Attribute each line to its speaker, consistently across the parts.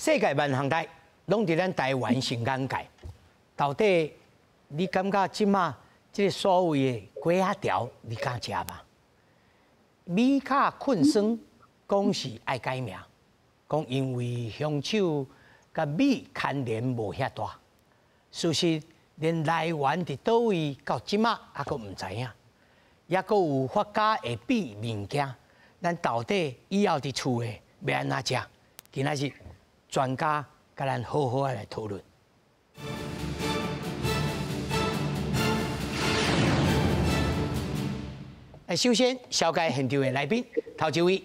Speaker 1: 世界萬項代攏佇咱台灣上眼界。到底你感覺這馬這个所謂的粿仔條，你敢食嗎？米卡菌酸講是愛改名，講因為香手佮米牽連無遐大，事實連來源佇佗位到這馬猶閣毋知影，猶閣有發酵會變物件，咱到底以後佇厝的欲按怎食？今仔日專家共咱好好來討論。首先，紹介現場的來賓，頭一位，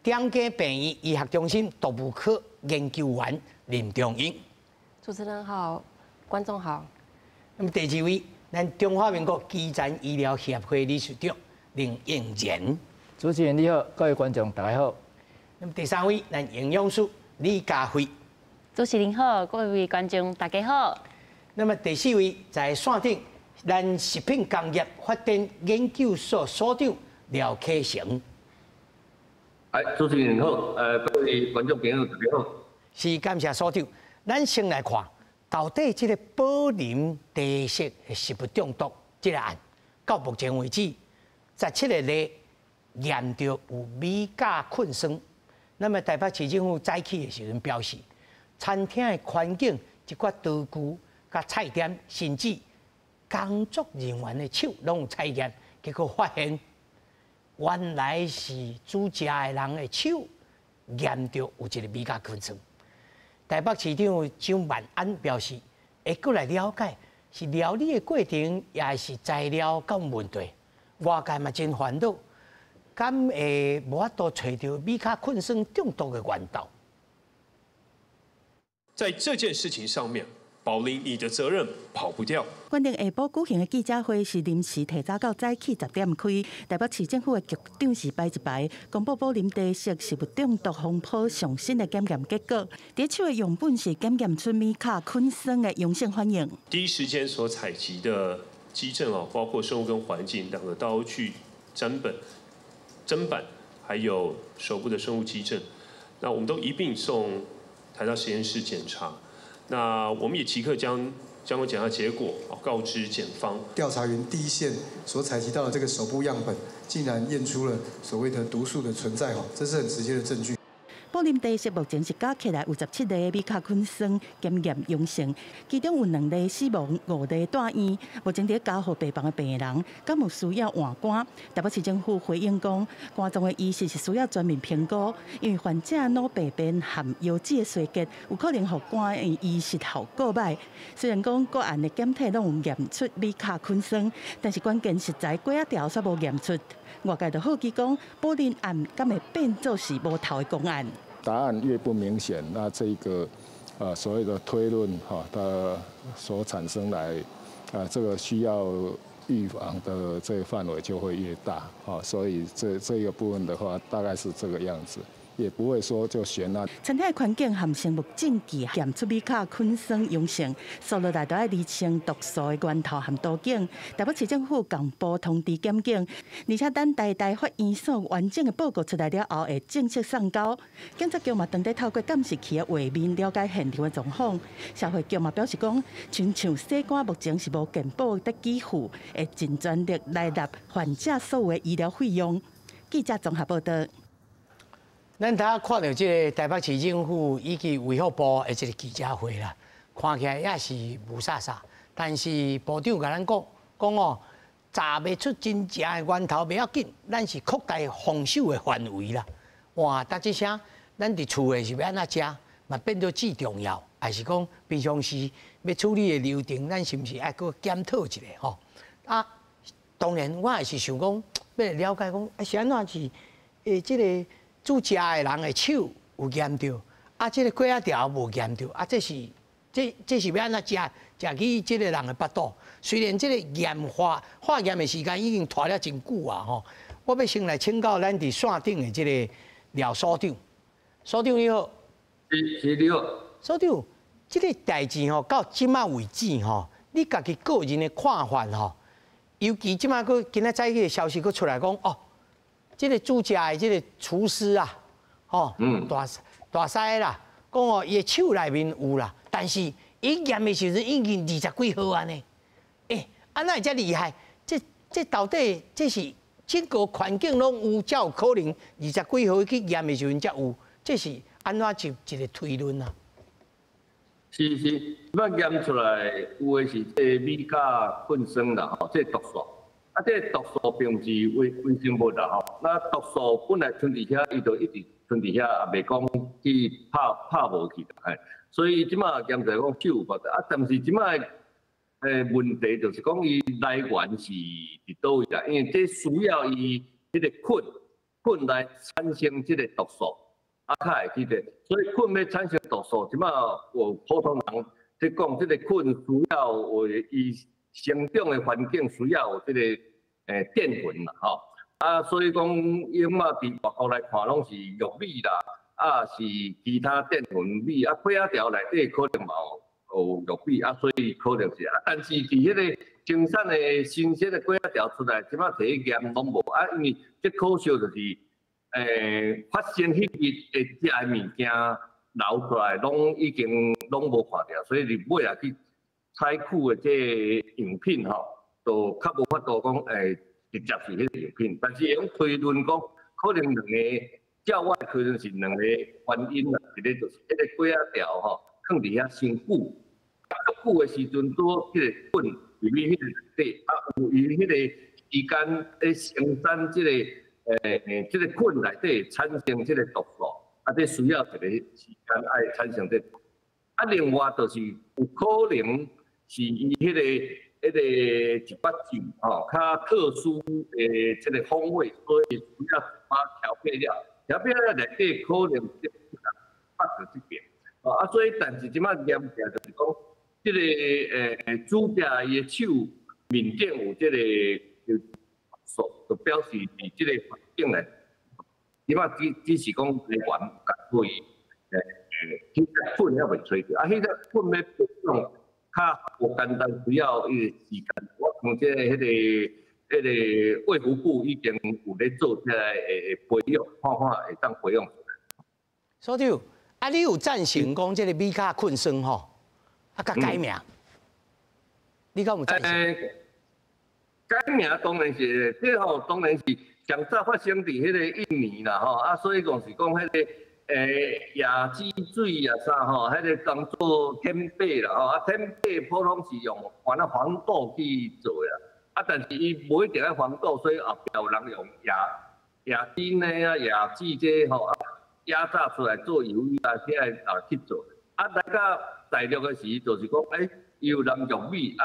Speaker 1: 長庚病院醫學中心毒物科研究員林中英。
Speaker 2: 主持人好，觀眾好。
Speaker 1: 那麼第二位，咱中華民國基層醫療協會理事長林應賢。
Speaker 3: 主持人你好，各位觀眾大家好。
Speaker 1: 那麼第三位，咱營養師李佳慧。
Speaker 4: 主持人好，各位觀眾大家好。
Speaker 1: 那麼第四位，在線頂，咱食品工業發展研究所所長廖啟成。
Speaker 5: 哎，主持人好，各位觀眾朋友大家好。
Speaker 1: 是，感謝所長。咱先來看，到底這个寶林茶室的食物中毒這个案，到目前為止，17个例驗著有米甲菌酸。那麼台北市政府早起的時陣表示，餐廳的環境、一寡刀具、佮菜點，甚至工作人員的手攏有採驗，結果發現原來是煮食的人的手驗著有一个米甲菌酸。台北市長蔣萬安表示，會閣來了解是料理的過程，抑是材料敢有問題。外界嘛真煩惱，敢會無法度揣著米卡菌酸中毒的源頭？
Speaker 6: 在這件事情上面，寶林，你的責任跑不掉。
Speaker 7: 決定下晡舉行的記者會是臨時提早到早起10點開。台北市政府的局長是排一排，公布寶林茶室食物中毒風波上新的檢驗結果。佇手的樣本是檢驗出米卡菌酸的陽性反應。
Speaker 6: 第一時間所採集的跡證哦，包括生物跟環境兩個刀具、砧本、砧板，還有手部的生物跡證，那我們都一併送台大實驗室檢查。那我們也即刻將相關檢查結果告知檢方。
Speaker 8: 調查員第一線所採集到的這個手部樣本，竟然驗出了所謂的毒素的存在，哦，這是很直接的證據。
Speaker 7: 寶林茶室目前是加起來有17例米卡菌酸檢驗陽性，其中有兩例死亡，五例住院。目前佇加護病房的病人，敢有需要換肝？台北市政府回應講，肝臟的移植是需要全面評估，因為患者腦病變含腰子的衰竭，有可能予肝的移植效果䆀。雖然講各案的檢體攏有驗出米卡菌酸，但是關鍵食材粿仔條卻無驗出。外界就好奇講，寶林案敢會變做是無頭的公案？
Speaker 9: 答案越不明顯，那這個所謂的推論哈，它所產生來啊，這個需要預防的這個範圍就會越大，所以這個部分的話，大概是這個樣子。也不會說就懸案。
Speaker 7: 餐廳的環境和生物證據驗出米卡菌酸陽性，紲落來就愛釐清毒素的源頭和途徑。台北市政府共部通知檢警，而且等台大法醫所完整的報告出來了後，會正式送交。警察局嘛，當地透過監視器的畫面了解現場的狀況。社會局嘛表示講，親像洗肝目前是無健保得給付，會盡全力來納患者所有的醫療費用。記者綜合報道。
Speaker 1: 咱頭看著這个台北市政府以及衛福部的這个記者會啦，看起來也是霧煞煞。但是部長共咱講講哦，查袂出真正的源頭袂要緊，咱是擴大防守的範圍啦。哇，逐這聲，咱佇厝的是欲按怎食，嘛變做至重要，還是講平常時欲處理的流程，咱是毋是愛閣檢討一下吼？啊，當然我也是想講，欲來了解講，啊是按怎是這个煮食的人的手有驗著，啊，這个粿仔條無驗著，啊，這是欲按怎食？食去這个人的腹肚。雖然這个驗化化驗的時間已經拖了真久啊，吼！我欲先來請教咱佇線頂的這个廖所長，所長你好。
Speaker 5: 是，你好。
Speaker 1: 所長，這个代誌吼，到這馬為止吼，你家己個人的看法吼，尤其這馬閣今仔早起的消息閣出來講，哦，這个煮食的這个廚師啊，吼，大大師啦，講哦，伊的手內面有啦，但是伊驗的時陣已經二十幾號按呢。欸，啊哪會遮厲害？這到底這是整個環境攏有，才有可能二十幾號去驗的時陣才有，這是按怎一個推論啊？
Speaker 5: 是是，這擺驗出來有的是這個米酵菌酸啦，吼，這個毒素。啊，這個毒素並毋是微生物啦，吼。那毒素本來存佇遐，伊就一直存佇遐，也袂講去拍拍無去啦，嘿。所以這擺驗出來講手有法啊，但是這擺問題就是講伊來源是佇佗位啦，因為這需要伊彼個菌來產生這個毒素。啊，較會記得，所以菌欲產生毒素，這擺有普通人咧講，這個菌需要有伊成長的環境需要有這個澱粉啦，吼。啊，所以講伊嘛佇外國來看，攏是玉米啦，啊是其他澱粉米，啊粿仔條內底可能嘛有玉米，啊所以可能是啊，但是佇彼個生產的新鮮的粿仔條出來，這擺提去驗攏無，啊，因為這可惜就是。發生彼日的食的物件流出來，攏已經攏無看著，所以你尾仔去採取的這個樣品吼，就較無法度講直接是彼個樣品，但是會用推論講，可能兩個，照我的推論是兩個原因啦，一個就是彼個粿仔條吼，囥佇遐傷久，啊，久的時陣拄好彼個菌入去彼個內底，啊，有伊彼個時間咧生產這個。這個菌內底產生這個毒素，啊，這需要一個時間愛產生這個。啊，另外就是有可能是伊彼個一擺酒吼，較特殊的這個風味，所以需要一擺調配料，調配料內底可能放佇這邊。啊，所以但是這擺驗起來就是講，這個主者伊的手面頂有這個就表示佇這個環境內，這擺只是講來源可以，彼個菌猶未揣著，啊，彼個菌欲培養較無簡單，需要伊個時間。我看這個彼個彼個衛福部已經有咧做這个培養，看看會當培養出來。
Speaker 1: 所長，啊，你有贊成講這個米酵菌酸吼，啊，共改名？你敢有贊成？
Speaker 5: 改名當然是，這吼當然是上早發生佇彼個印尼啦吼，啊，所以講是講彼個椰子水啊啥吼，彼個當做天貝啦吼，啊天貝普通是用原來黃豆去做的，啊，但是伊無一定愛黃豆，所以後壁有人用椰子呢啊椰子這吼啊壓榨出來做油啊，遐啊去做，啊來到大陸的時就是講，欸，伊有人玉米啊。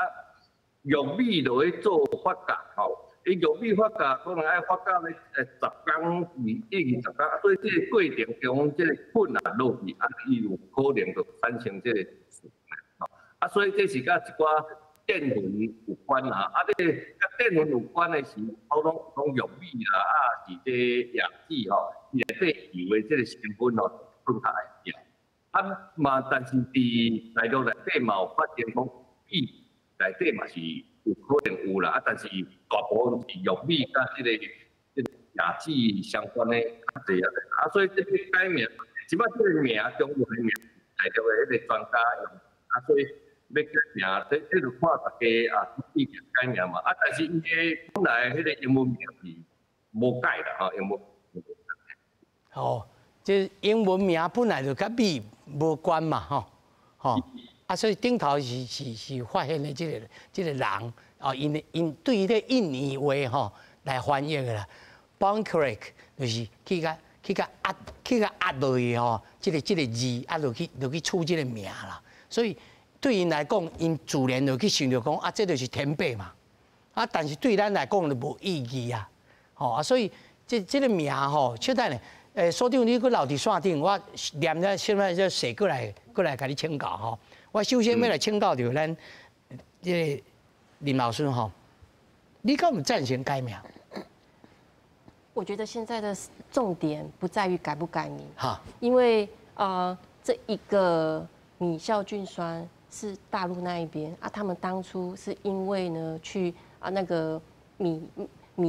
Speaker 5: 玉米就去做發酵吼，伊玉米發酵可能愛發酵咧10工、1、20工，所以這個過程中，這個菌啊落去，啊伊有可能就產生這個吼，啊所以這是佮一寡澱粉有關啦，啊這個佮澱粉有關的是普通講玉米啦，啊是這椰子吼，伊內底油的這個成分吼，分較會食。啊嘛，但是佇大陸內底嘛有發現講米內底嘛是有可能有啦，啊，但是大部分是玉米佮這個椰子相關的較濟啊，啊，所以這個改名，這擺這個名中文的名，大陸的彼個專家用，啊，所以欲改名，這就看大家啊意見改名嘛，啊，但是伊的本來彼個英文名是無改啦，吼，英文。
Speaker 1: 哦，這英文名本來就佮米無關嘛，吼，吼。啊，所以頂頭是發現的這個人哦，𪜶對彼個印尼話吼來翻譯的啦 bongkrek 就是去共壓落去吼，這個字啊，就去取這個名啦。所以對𪜶來講，𪜶自然就去想著講啊，這就是天貝嘛。啊，但是對咱來講就無意義啊。吼啊，所以這個名吼，小等下，所長你閣留佇線頂，我念了現在就寫過來，共你請教吼。我首先欲來請教著咱這個林老師吼，你敢有贊成改名？
Speaker 2: 我覺得現在的重點不在於改不改名，因為這一個米酵菌酸是大陸那一邊啊，他們當初是因為呢去啊那個米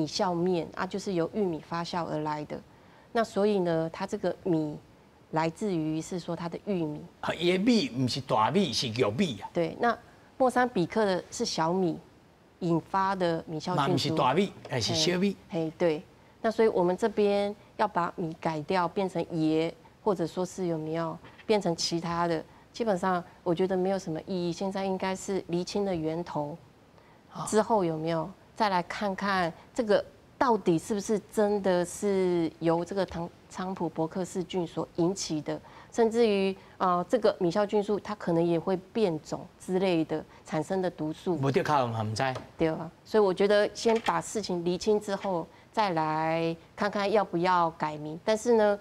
Speaker 2: 酵麵啊，就是由玉米發酵而來的，那所以呢，它這個米来自于是说它的玉米。
Speaker 1: 啊，伊的米毋是大米，是玉米啊。
Speaker 2: 对，那莫桑比克的是小米引发的米酵菌
Speaker 1: 毋是大米，还是小米。
Speaker 2: 嘿，对。那所以我们这边要把米改掉，变成椰，或者说是有没有变成其他的，基本上我觉得没有什么意义。现在应该是厘清的源头之后有没有再来看看这个到底是不是真的是由这个菖蒲伯克氏菌所引起的，甚至于这个米酵菌素它可能也会变种之类的产生的毒素。
Speaker 1: 无得靠嘛，毋知。
Speaker 2: 对啊，所以我觉得先把事情厘清之后，再来看看要不要改名。但是呢，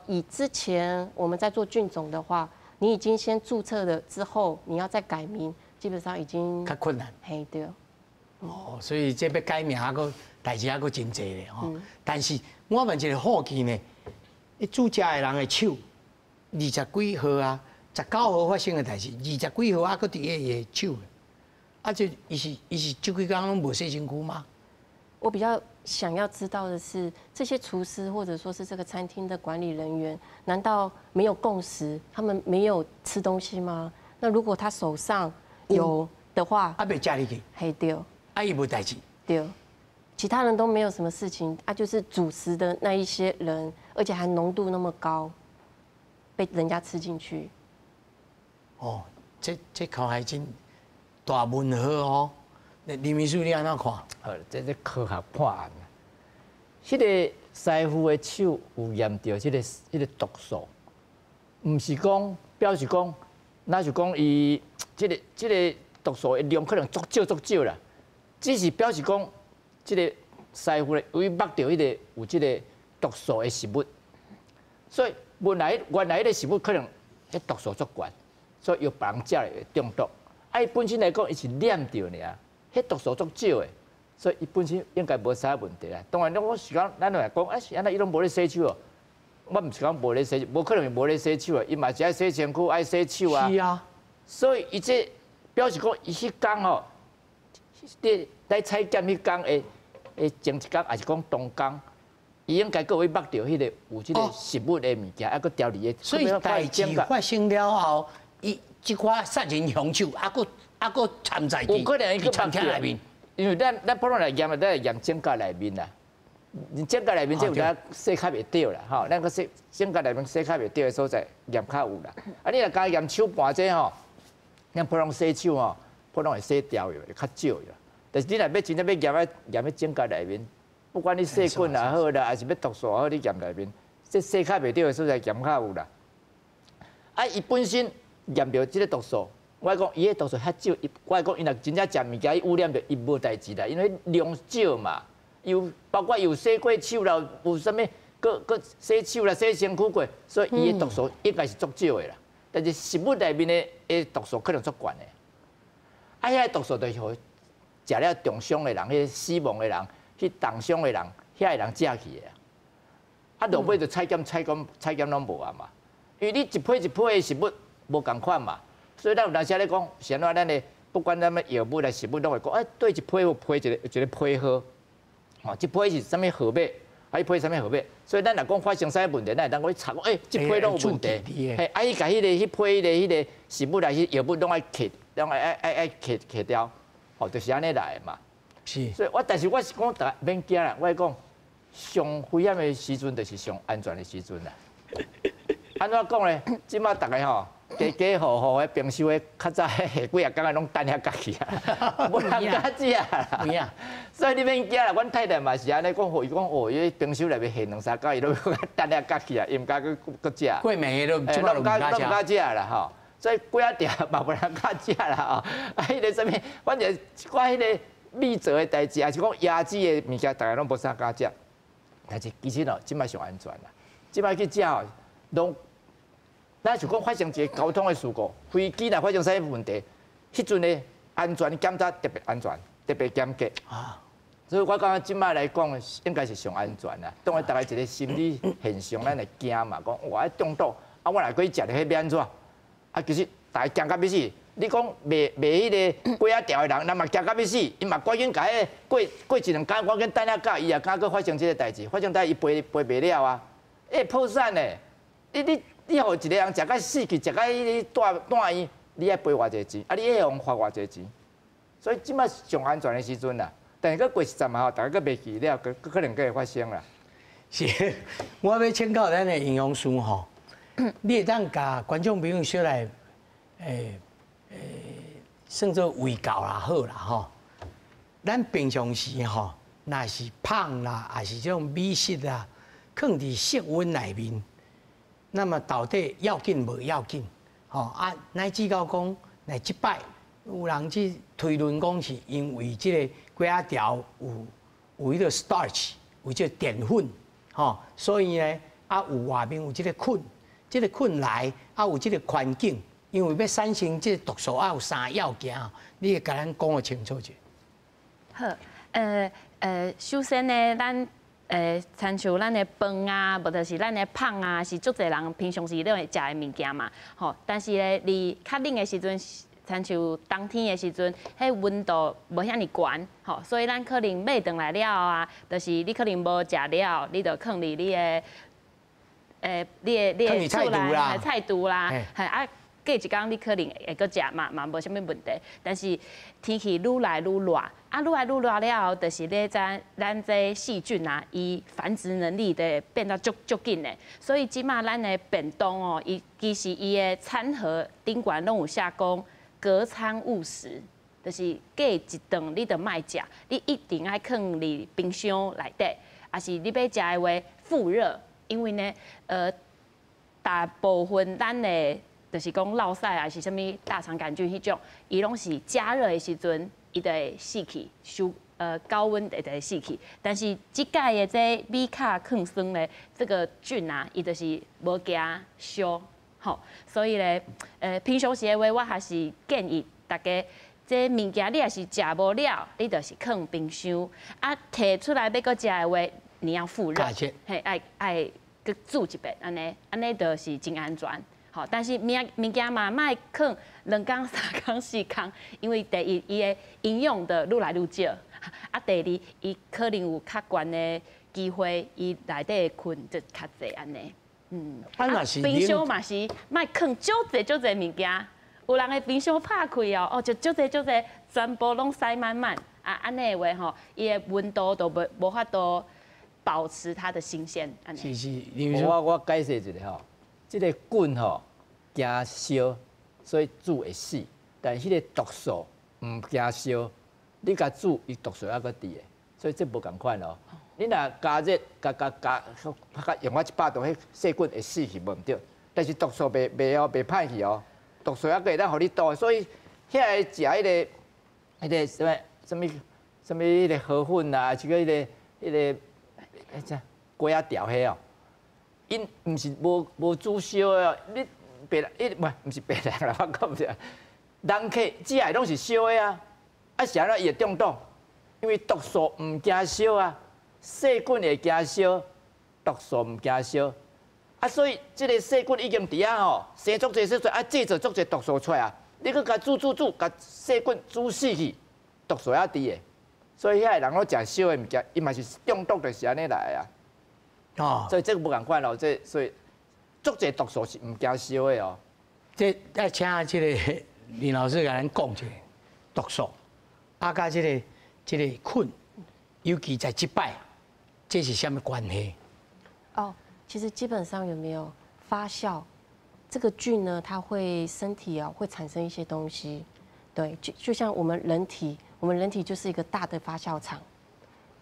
Speaker 2: 以之前我们在做菌种的话，你已经先注册了之后，你要再改名，基本上已经
Speaker 1: 较困难。
Speaker 2: 嘿，对。
Speaker 1: 哦，所以这欲改名犹阁代志犹阁真济咧吼。但是我问一个好奇呢，煮食的人的手，20几号啊，19号发生的代志，20几号犹阁伫伊的手，啊，这伊是这几工拢无洗身躯吗？
Speaker 2: 我比较想要知道的是，这些厨师或者说是这个餐厅的管理人员，难道没有共识？他们没有吃东西吗？那如果他手上有的话，
Speaker 1: 啊，袂食入去，
Speaker 2: 嘿对，
Speaker 1: 啊，伊无代志，
Speaker 2: 对，其他人都没有什么事情，啊，就是主食的那一些人，而且还浓度那么高，被人家吃进去。
Speaker 1: 哦，这口还真大问号哦。那林秘书你按怎看？
Speaker 3: 好，这科学破案啊！彼个师傅的手有验著彼个毒素，毋是讲表示讲，若是讲伊这个毒素的量可能足少足少啦，只是表示讲，这个师傅咧有去剥著彼个有这个毒素的食物，所以原来彼个食物可能彼毒素足悬，所以予别人食了会中毒。啊，伊本身来讲，伊是染著尔。彼毒素足少的，所以伊本身应该无啥问题啦。当然，我是讲，咱来讲，啊是按怎伊拢无咧洗手哦。我毋是讲无咧洗，无可能无咧洗手啊。伊嘛是爱洗身躯，爱洗手啊。
Speaker 1: 是啊。
Speaker 3: 所以伊这表示讲，伊彼工吼，伫来采检彼工的前一工，抑是讲当工，伊应该阁有去剥著彼个有这个食物的物件，犹阁调伫个。
Speaker 1: 所以代志发生了后，伊这款杀人凶手，犹阁掺在
Speaker 3: 有可能伊
Speaker 1: 餐厅内面，
Speaker 3: 因为咱普通来验，咱来验指甲内面啦。指甲内面这有影洗较袂著啦，吼，咱阁洗指甲内面洗较袂著的所在验较有啦。啊，你若干验手盘这吼，咱普通洗手吼，普通会洗掉去，会较少啦。但是你若欲真正欲验啊，验彼指甲内面，不管你细菌也好啦，抑是欲毒素也好，你验内面，这洗较袂著的所在验较有啦。啊，伊本身验著这个毒素。我讲伊彼毒素较少，我讲伊若真正食物件，伊污染著伊无代志啦，因为量少嘛，有包括有洗过手啦，有啥物，阁洗手啦、洗身躯过，所以伊的毒素应该是足少的啦。但是食物内面的毒素可能足悬的，啊，遐毒素就是予食了重伤的人、彼个死亡的人、去重伤的人，遐个人食去的。啊，落尾就采检、采检、采检拢无啊嘛，因为你一批一批的食物无仝款嘛。所以咱有当时咧讲，是按怎咱的不管咱物药物来食物，拢会讲，哎，对一批有批一个批号，吼，这批是啥物号码，啊，彼批啥物号码？所以咱若讲发生啥物问题，咱会当去查讲，哎，这批拢有问题，嘿，啊，伊共彼批彼个食物来，彼药物拢爱去，拢爱去掉，吼，就是按呢来的嘛。所以我但是我是讲，逐家免惊啦，我讲上危险的时阵，就是上安全的时阵啦。按怎讲咧？这马逐家吼，家家户户的冰箱的较早彼下几仔工仔拢等遐角去啊，无人敢食啦。所以你免惊啦，阮太太嘛是按呢讲，伊讲哦，伊冰箱内面下两三工，伊拢等遐角去啊，伊毋敢阁阁食。
Speaker 1: 过暝的都这马拢毋敢
Speaker 3: 食啦吼。所以粿仔店嘛无人敢食啦吼。啊，彼个啥物，反正一寡彼个米做的代志，抑是讲鸭子的物件，逐家拢无啥敢食。但是其实哦，这马上安全啦。这马去食哦，拢。咱是讲发生一个交通的事故，飞机若发生啥物问题，彼阵的安全检查特别安全，特别严格。啊，所以我感觉这马来讲，应该是上安全啦。当然，逐家一个心理现象，咱会惊嘛，讲哇，中毒，啊，我若去食著彼欲按怎？啊，其实逐家惊甲欲死。你讲卖卖彼个粿仔条的人，人嘛惊甲欲死，伊嘛赶紧共彼过过一两工，赶紧等遐咬，伊也敢阁发生这个代志，发生代志伊赔赔袂了啊，会破产的。你予一个人食甲死去，食甲彼个住院，你爱赔偌濟錢？啊，你會予罰偌濟錢？所以這擺上安全的時陣啦，但是閣過一陣嘛吼，大家閣袂記了，閣可能閣會發生啦。
Speaker 1: 是，我欲請教咱的營養師吼，你會當共觀眾朋友小來，算做衛教啦好啦吼。咱平常時吼，若是麭啦，抑是這種米食啊，囥佇室溫內面，那麼到底要緊無要緊？吼啊，乃至到講，若這擺有人去推論講是因為這個粿仔條有彼個 starch，有這個澱粉，吼，所以呢，啊有外面有這個菌，這個菌來啊有這個環境，因為欲產生這個毒素啊有三要件，你會共咱講予清楚者。
Speaker 4: 好，首先呢，咱親像咱的飯啊，無就是咱的麭啊，是足濟人平常時咧會食的物件嘛，吼。但是咧，佇較冷的時陣，親像冬天的時陣，彼溫度無遐爾懸，吼，所以咱可能買轉來了後啊，就是你可能無食了，你就囥佇你的厝內菜櫥啦，嘿啊。過一工你可能會閣食嘛，嘛無啥物問題。但是天氣愈來愈熱，啊，愈來愈熱了後，就是咧咱這細菌啊，伊繁殖能力就會變得足足緊的。所以這馬咱的便當哦，伊其實伊的餐盒頂懸攏有寫講隔餐勿食，就是隔一頓你就莫食，你一定愛囥佇冰箱內底，抑是你欲食的話復熱，因為呢，大部分咱的就是講落屎啊，是啥物大腸桿菌彼種，伊攏是加熱的時陣，伊就會死去，受高溫會死去。但是這擺的這米卡抗酸咧，這個菌啊，伊就是無驚燒，吼。所以咧，平常時的話，我還是建議大家，這物件你若是食無了，你就是囥冰箱，啊，提出來欲閣食的話，你要復熱，嘿，愛閣煮一遍，按呢，按呢就是真安全。好，但是物件嘛，莫囥2工、3工、4工，因為第一，伊的營養就愈來愈少；啊，第二，伊可能有較懸的機會，伊內底的菌就較濟按呢。嗯，
Speaker 1: 啊，
Speaker 4: 冰箱嘛是莫囥足濟足濟物件，有人的冰箱拍開哦，哦就足濟足濟，全部攏塞滿滿，啊，按呢的話吼，伊的溫度都無法度保持它的新鮮。
Speaker 1: 是是，
Speaker 3: 我解釋一下吼。這個菌吼驚燒，所以煮會死。但是彼個毒素毋驚燒，你共煮，伊毒素猶閣佇的，所以這無仝款哦。你若加熱，加加加，加用到100度，彼細菌會死去無毋對。但是毒素袂哦，袂歹去哦。毒素猶閣會當予你毒，所以遐个食彼個啥物啥物啥物彼個河粉啊，是個彼個啥粿仔條彼哦。𪜶毋是無煮燒的哦，你別人，伊毋是別人啦，我講毋是，人客食的攏是燒的啊，啊是按怎伊會中毒？因為毒素毋驚燒啊，細菌會驚燒，毒素毋驚燒，啊所以這個細菌已經佇遐吼，生足濟生啊製造足濟毒素出來啊，你閣共煮煮煮，共細菌煮死去，毒素猶佇的，所以遐个人攏食燒的物件，伊嘛是中毒，就是按呢來啊。哦，所以這個無仝款咯，這所以足濟毒素是毋驚燒的哦。
Speaker 1: 這愛請這個林老師共咱講一下毒素，啊，佮這個菌，尤其在這擺，這是啥物關係？
Speaker 2: 哦，其實基本上有沒有發酵，這個菌呢，它會身體啊會產生一些東西，對，就像我們人體，我們人體就是一個大的發酵場，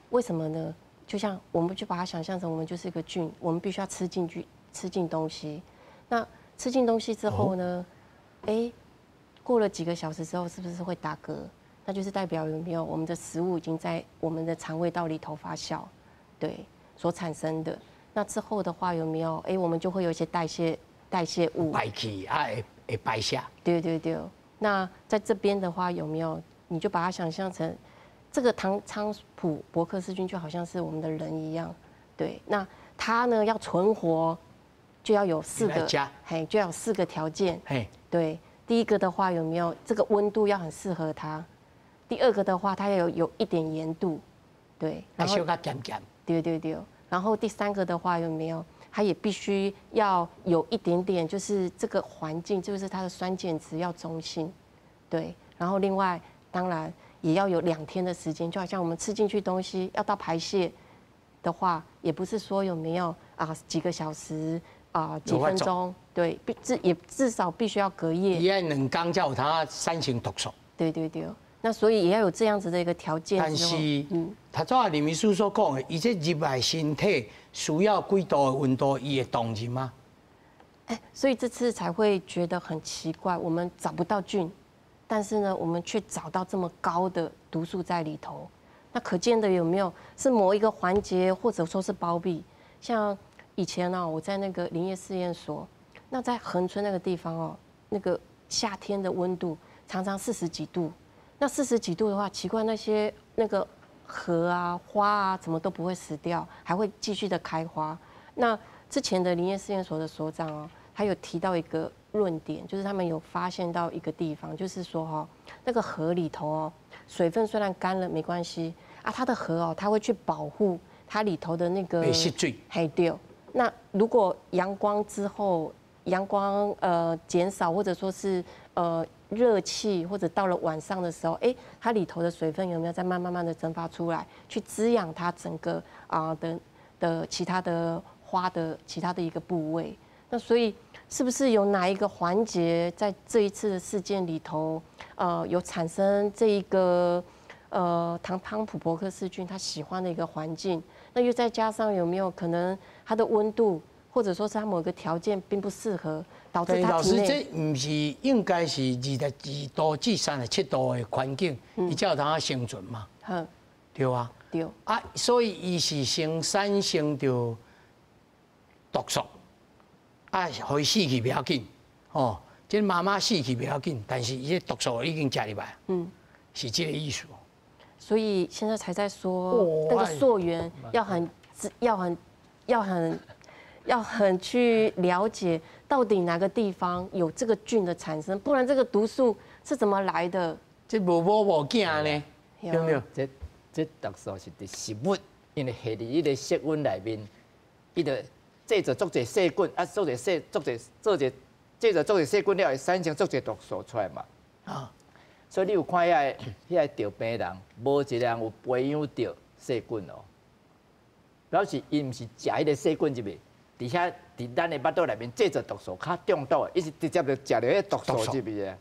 Speaker 2: 為什麼呢？就像我們就把它想象成我們就是一個菌，我們必須要吃進去，吃進東西。那吃進東西之後呢？哎，過了幾個小時之後，是不是會打嗝？那就是代表有沒有我們的食物已經在我們的腸胃道裡頭發酵，對，所產生的。那之後的話有沒有？哎，我們就會有一些代謝物
Speaker 1: 排氣啊，會排泄。
Speaker 2: 對對對。那在這邊的話有沒有？你就把它想象成。這個唐菖蒲伯克氏菌就好像是我們的人一樣，對，那它呢要存活，就要有四個，嘿，就要有四個條件，嘿，對，第一個的話有沒有這個溫度要很適合它？第二個的話，它要有一點鹽度，對，
Speaker 1: 然後小可鹹鹹，
Speaker 2: 對對對，然後第三個的話有沒有？它也必须要有一点点，就是这个环境，就是它的酸碱值要中性，对。然后另外，当然也要有2天的时间，就好像我们吃进去东西要到排泄的话，也不是说有没有啊几个小时啊几分钟，对，至少必须要隔夜。
Speaker 1: 伊爱2工才有通产生毒素。
Speaker 2: 对对对，那所以也要有这样子的一个条件。
Speaker 1: 但是，头拄仔林秘书所讲的，伊这入来身体需要几度的温度，伊会动入吗？
Speaker 2: 哎，所以这次才会觉得很奇怪，我们找不到菌，但是呢，我们却找到这么高的毒素在里头，那可见的有没有是某一个环节，或者说是包庇？像以前呢，我在那个林业试验所，那在恒春那个地方哦，那个夏天的温度常常四十几度，那四十几度的话，奇怪那些那个禾啊、花啊，怎么都不会死掉，还会继续的开花。那之前的林业试验所的所长哦，他有提到一个论点，就是他们有发现到一个地方，就是说哈，那个河里头哦，水分虽然干了没关系啊，它的河哦，它会去保护它里头的那个
Speaker 1: 吸水。
Speaker 2: 嘿对。那如果阳光之后，阳光减少，或者说是热气，或者到了晚上的时候，哎，它里头的水分有没有在慢慢慢的蒸发出来，去滋养它整个啊的其他的花的其他的一个部位？那所以是不是有哪一个环节在这一次的事件里头，有产生这一个唐汤普伯克氏菌他喜欢的一个环境？那又再加上有没有可能它的温度，或者说是它某个条件并不适合，导致它
Speaker 1: 老师，这毋是应该是22度至37度的环境，伊才有通生存嘛？对啊。
Speaker 2: 对。
Speaker 1: 啊，所以伊是先产生著毒素。啊，予伊死去袂要紧，哦，这妈妈死去袂要紧，但是伊这毒素已经食入来，是这个意思。
Speaker 2: 所以现在才在说那个溯源要很、要很、要很、要很去了解到底哪个地方有这个菌的产生，不然这个毒素是怎么来的？
Speaker 1: 这无母无囝呢，对不对？
Speaker 3: 这毒素是伫食物，因为下伫彼个室温内面，伊就制造足济细菌，啊，足济细、足济、做者制造足济细菌了，会产生足济毒素出来嘛。啊，所以你有看遐个著病人，无一个人有培养著细菌哦，表示伊毋是食彼个细菌入去，伫遐伫咱的腹肚内面制造毒素，较中毒的，伊是直接就食著彼毒素入去的，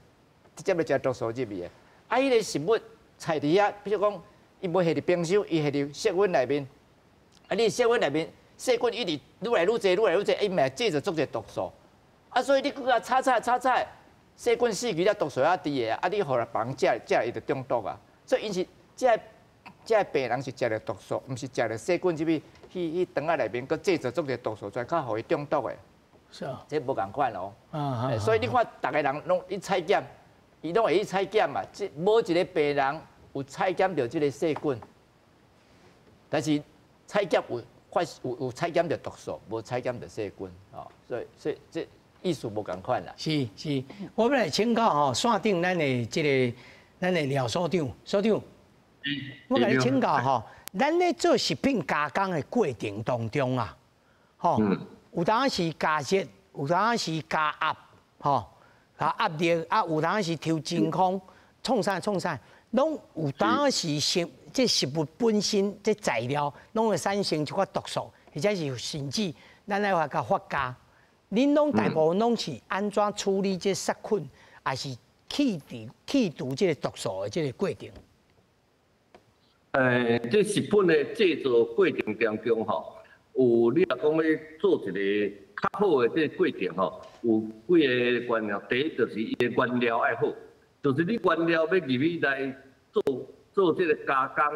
Speaker 3: 直接就食毒素入去的。啊，彼个食物菜伫遐，比如讲，伊无下伫冰箱，伊下伫室温内面，啊，你室温内面细菌一直愈来愈济，愈来愈济，伊嘛制造足济毒素。啊，所以你阁共炒菜炒菜，细菌死去了，毒素犹伫的啊，你予别人食食伊就中毒啊。所以𪜶是这个病人是食著毒素，毋是食著细菌入去去肠仔内面，阁制造足济毒素出来，较予伊中毒的。
Speaker 1: 是啊，
Speaker 3: 这无仝款哦。所以你看，逐个人拢去采检，伊拢会去采检嘛。这无一个病人有采检著这个细菌，但是采检有发有有采检著毒素，无采检著细菌哦。所以这意思无仝款啦。
Speaker 1: 是是，我欲来请教吼，线顶咱的这个咱的廖所长，所长，我共你请教吼，咱咧做食品加工的过程当中啊，吼，有当时加热，有当时加压，吼，啊压力啊，有当时抽真空，创啥创啥，拢有当时这食物本身这材料拢会产生一寡毒素，或者是甚至咱爱共发酵。恁拢大部分拢是按怎处理这杀菌，还是去除这个毒素的这个过程？
Speaker 5: 这食品的制作过程当中，吼，有你若讲欲做一个较好的这个过程，吼，有几个原料。第一就是伊的原料爱好，就是你原料欲入去来做这个加工，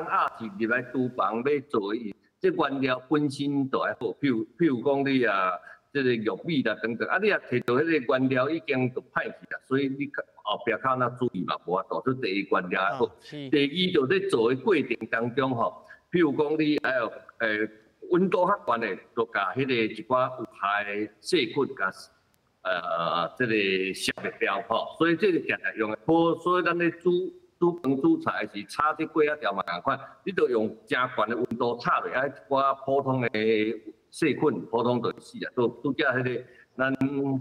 Speaker 5: 抑是入来厨房欲做的，这原料本身就爱好。譬如讲你啊，这个玉米啦等等，啊，你若提著彼个原料已经就歹去啊，所以你后壁较若注意嘛无法度。这第一原料爱好。第二就咧做的过程当中吼，譬如讲你爱温度较悬的，就共彼个一寡有害的细菌共这个消灭掉吼。所以这个常常用的，所以咱咧煮煮饭煮菜是炒这粿仔条嘛仝款，你著用诚悬的温度炒落，啊一寡普通的。细菌普通就会死啊。拄拄才彼个咱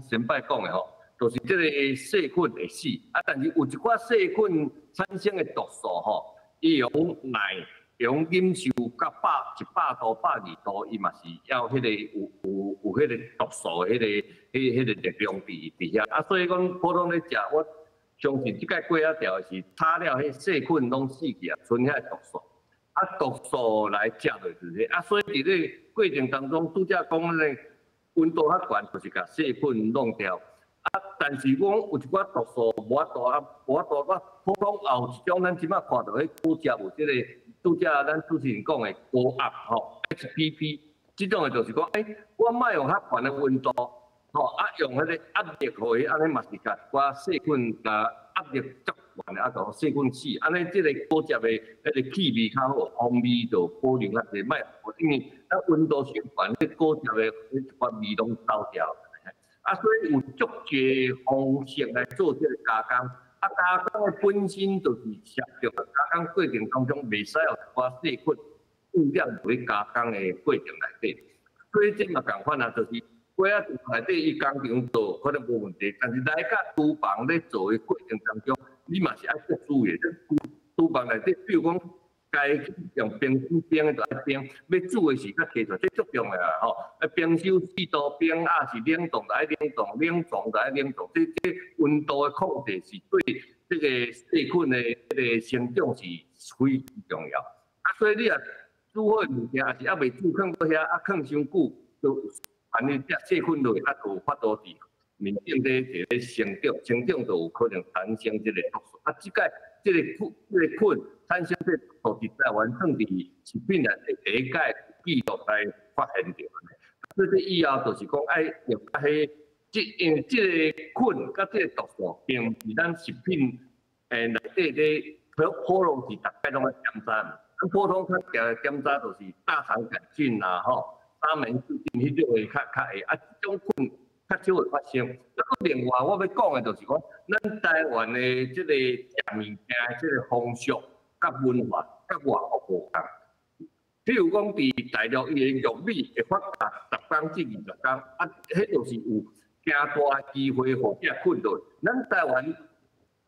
Speaker 5: 先摆讲的吼，就是这个细菌会死啊，但是有一寡细菌产生的毒素吼，伊用耐用忍受到100度、120度，伊嘛是要彼个有彼个毒素的彼个力量伫遐啊，所以讲普通咧食，我相信这摆粿仔条是炒了，彼细菌拢死去啊，賰遐毒素。啊，毒素来食落就是啊，所以伫咧过程当中，拄才讲咧温度较悬，就是共细菌弄掉。啊，但是讲有一寡毒素无法度啊，无法度。我普通也有一种，咱这摆看著彼果汁有这个拄才咱主持人讲的高压吼，HPP，这种的就是讲，欸，我莫用较悬的温度，吼，啊用彼个压力予伊，按呢嘛是共一寡细菌共压力足悬的，啊，予细菌死。按呢这个果汁的彼个气味较好，风味就保留较济，莫因为咱温度伤悬，彼果汁的彼一寡味拢走掉。啊，所以有足济方式来做这个加工。啊，加工的本身就是涉及加工过程当中，袂使予一寡细菌污染伫加工的过程内底。所以这嘛仝款啊，就是粿仔条内底伊工厂做可能无问题，但是来到厨房咧做的过程当中，你嘛是爱注意的。厨房内底，比如讲，该用冰箱冰的就爱冰，欲煮的时才提出来，这足重要啊吼！啊，冰箱4度冰，啊是冷冻就爱冷冻，冷藏就爱冷冻，这温度的控制是对这个细菌的这个成长是非常重要。啊，所以你若煮好的物件，也是犹未煮，囥佇遐，啊囥伤久，就按呢这细菌落，啊就有法度伫面顶咧伫咧生长，生长就有可能产生这个毒素。啊，这个这个菌，这个菌产生这个毒素，伫台湾算伫食品内底第一届记录来发现著。所以这以后就是讲爱用较彼，这因为这个菌佮这个毒素，并毋是咱食品内底咧普普通是逐摆拢爱检查。咱普通较常检查就是大肠杆菌啦，吼，沙门氏菌彼种会较较会，啊，这种菌较少会发生。啊，阁另外我欲讲的就是讲，咱台湾的这个食物件这个风俗佮文化，佮外国无仝。比如讲，伫大陆伊的玉米会发酵10工至20工，啊，彼就是有诚大的机会予这菌落。咱台湾种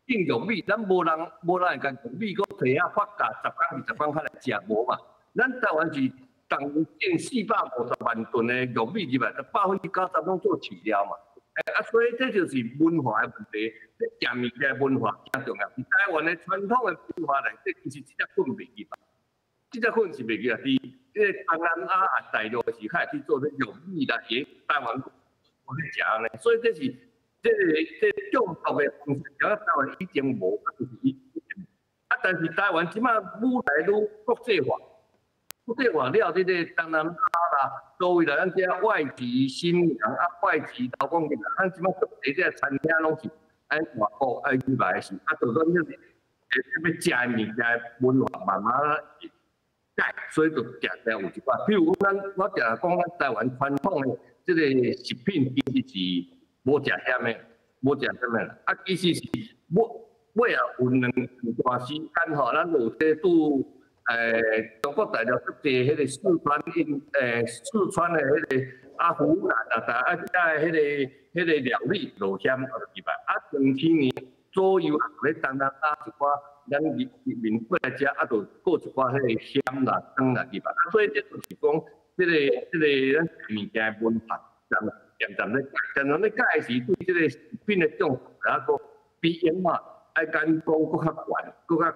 Speaker 5: 玉米，咱无人会共玉米阁提啊发酵10工、20工才来食无嘛？咱台湾是逐年种450万吨的玉米入来，90%拢做饲料嘛。啊，所以这就是文化的问题，这食物件文化诚重要。伫台湾的传统的文化内底，其实这只菌袂入啊，这只菌是袂入啊。伫这个东南亚啊大陆是较会去做这玉米啦，伫台湾无咧食按呢，所以这是这个这中毒的方式，台湾以前无，就是以前。啊，但是台湾这摆愈来愈国际化，国际化了，这个东南亚啦，佗位来咱这外籍新娘啊，外籍老公进来，咱这摆足济这餐厅拢是按外国爱入来是，啊，就讲这欲食的物件文化慢慢改，所以就定定有一寡，比如讲咱我定定讲咱台湾传统的这个食品其实是无食咸的，无食咸的啦，啊，其实是尾尾也有两段时间吼，咱有这拄中国大陆足济彼个四川因四川的彼个啊湖南啊，啊遮的彼个料理落咸入来，啊2000年左右啊，咧东南亚一寡咱移民过来遮，啊，就阁一寡彼个咸啦、汤啦入来，啊，所以这就是讲这个咱物件的文化，渐渐咧改，渐渐咧改时对这个食品的重视，啊，阁比以往爱敢讲阁较悬，阁较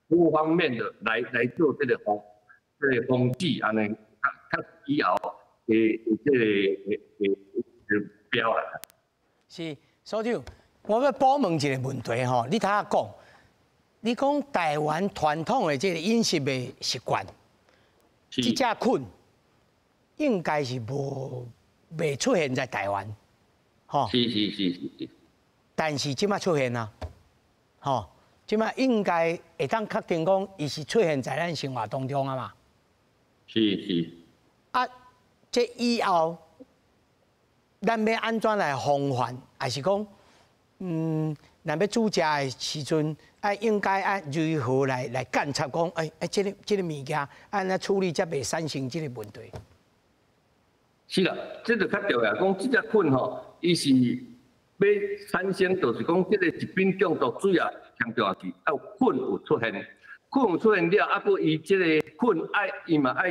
Speaker 5: 多方面的来做这个防止，按呢较较以后的这个的标啊。
Speaker 1: 是，所长，我欲补问一个问题吼，你头仔讲，你讲台湾传统的这个饮食的习惯，这只菌应该是无未出现在台湾，吼。
Speaker 5: 是是是是。
Speaker 1: 但是这摆出现啊，吼，这摆应该会当确定讲，伊是出现在咱生活当中啊嘛。
Speaker 5: 是是。
Speaker 1: 啊，这以后咱欲按怎来防范，还是讲，咱欲煮食的时阵，啊，应该爱如何来监察讲，哎哎，这个物件按怎处理才袂产生这个问题？
Speaker 5: 是啦，這就較重要，講這隻菌吼，伊是欲產生，就是講這個食品中毒主要強調是愛菌有出現，菌有出現了，啊，閣伊這個菌愛伊嘛愛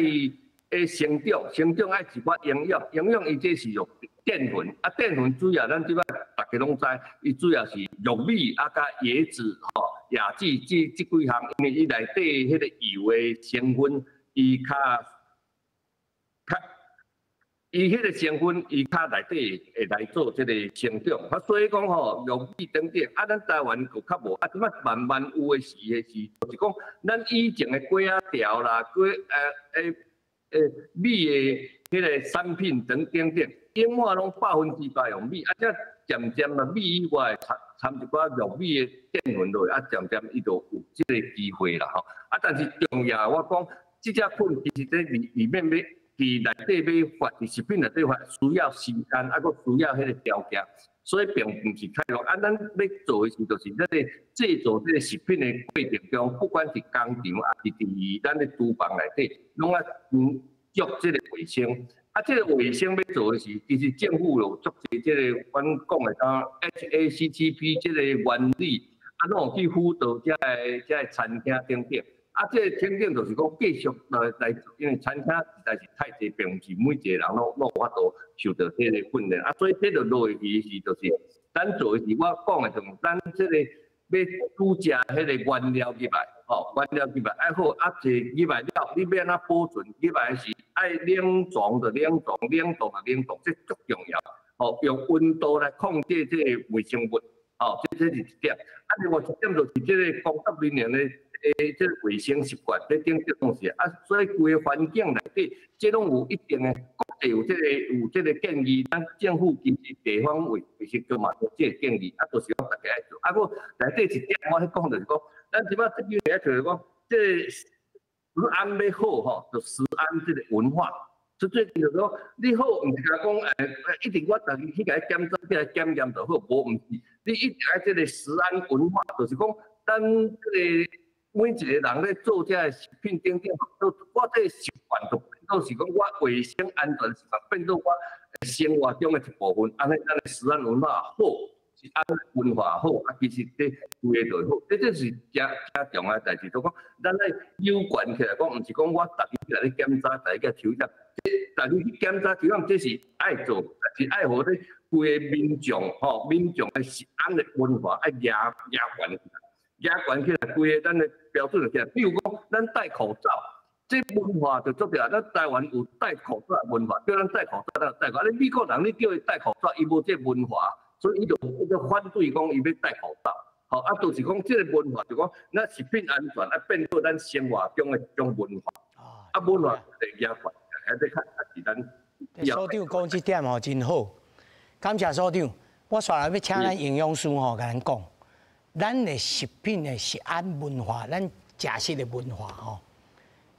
Speaker 5: 會成長，成長愛一寡營養，營養伊這是用澱粉，啊，澱粉主要咱這擺大家攏知，伊主要是玉米啊，佮椰子吼、椰子這幾項，因為伊內底彼個油的成分，伊較較。伊彼個成分，伊較內底會來做這個成長，啊，所以講吼，玉米等等，啊，咱台灣閣較無，啊，這擺慢慢有的是的是，就是講咱以前的粿仔條啦，粿米的彼個產品等等等，永遠攏100%用米，啊，這漸漸啊，米以外摻摻一寡玉米的澱粉落去，啊，漸漸伊就有這個機會啦吼。啊，但是重要我講，這隻菌其實這裡裡面欲。佇內底欲發，佇食品內底發，需要時間，啊，閣需要彼個條件，所以並毋是太容易。啊，咱欲做的是，就是咱咧製造這個食品的過程中，不管是工廠，抑是佇咱的廚房內底，攏愛注這個衛生。啊，這個衛生欲做的是，其實政府有足濟這個，阮講的講 HACCP 這個原理，啊，攏有去輔導遮个遮个餐廳等等。啊，這個等等就是講繼續來來，因為餐廳實在是太濟，並毋是每一個人攏有法度受到這個訓練。啊，所以這就落去是就是，咱做的是我講的，就是咱這個欲煮食彼個原料入來，吼，原料入來愛好，啊，這入來了，你欲按怎保存？入來是愛冷藏就冷藏，冷凍就冷凍，這足重要。吼，用溫度來控制這個微生物，吼，這是一點。啊，另外一點就是這個工作人員的。這個衛生習慣，這等等東西啊，所以規个環境內底，這攏有一定的國際有這個有這個建議，咱政府其實地方衛衛生局嘛有這個建議，啊，就是講大家愛做。啊，閣內底一點我咧講就是講，咱這擺這幾個就是講，這個食安欲好吼，就食安這個文化。所以最近就是講，你好，毋是共講，一定我家己去共伊檢查、去共伊檢驗就好，無毋是，你一定愛這個食安文化，就是講，咱這個。每一個人咧做這个食品等等，都我這个習慣就變做是講我衛生安全習慣變做我生活中的一部分。按呢，咱的食安文化好，食安文化好，啊，其實這規个就會好。這這是誠誠重要的代誌，就講咱愛有關起來講，毋是講我逐日來咧檢查，逐日去抽驗，這逐日去檢查抽驗，這是愛做，但是愛予咧規个民眾吼，民眾的食安的文化愛夯懸起來。夯懸起來，規个咱的標準就起來。比如講，咱戴口罩，這文化就足重要。咱台灣有戴口罩的文化，叫咱戴口罩，咱就戴口罩。你美國人，你叫伊戴口罩，伊無這文化，所以伊就反對講伊欲戴口罩。吼，啊，就是講這個文化，就講咱食品安全啊，變做咱生活中的一種文化。啊，文化就夯懸，還得較是咱。
Speaker 1: 所長講這點吼真好，感謝所長。我煞來欲請咱營養師吼，共咱講。咱的食品的食安文化，咱食食的文化吼，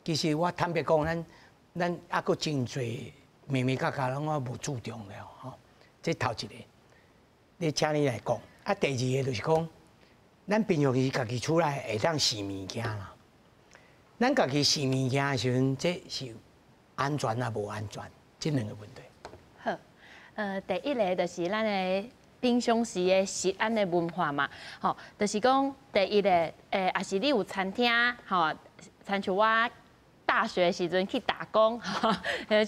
Speaker 1: 其實我坦白講，咱咱猶閣真濟眉眉角角攏我無注重了吼。這頭一個，你請你來講。啊，第二個就是講，咱平常時家己厝內會當試物件啦。咱家己試物件的時陣，這是安全抑無安全，這兩個問題。
Speaker 4: 好，第一个就是咱的。平常時的食安的文化嘛，吼，就是講第一个，抑是你有餐廳，吼，親像我大學時陣去打工，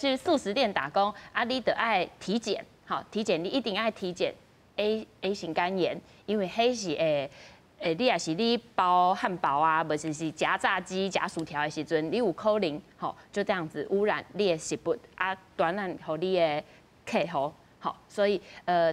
Speaker 4: 去速食店打工，啊，你著愛體檢，吼，體檢你一定愛體檢 A 型肝炎，因為彼是會，你若是你包漢堡啊，無就是夾炸雞、夾薯條的時陣，你有可能，吼，就這樣子污染你的食物，啊，傳染予你的客戶。好，所以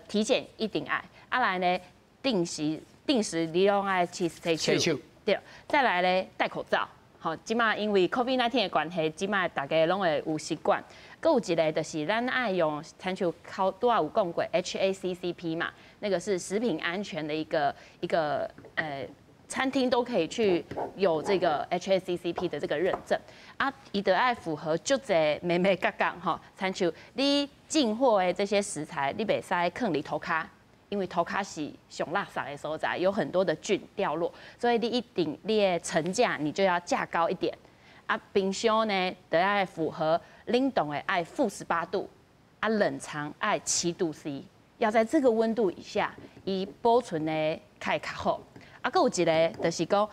Speaker 4: 體檢一定愛，啊來呢，定時定時你攏愛去洗手，對，再來咧戴口罩，好，這馬因為 COVID-19 的關係，這馬大家攏會有習慣。閣有一个就是咱愛用，親像頭拄仔有講過 HACCP 嘛，那個是食品安全的一個餐廳都可以去有這個 HACCP 的這個認證啊，伊得愛符合足濟眉眉角角吼，親像你進貨的這些食材，你袂使囥佇塗跤，因為塗跤是上垃圾的所在，有很多的菌掉落，所以你一定你的層架你就要架高一點啊。冰箱呢，得愛符合冷凍的愛-18度，啊，冷藏愛7度C，要在這個溫度以下，伊保存的較會較好。啊，閣有一个就是講，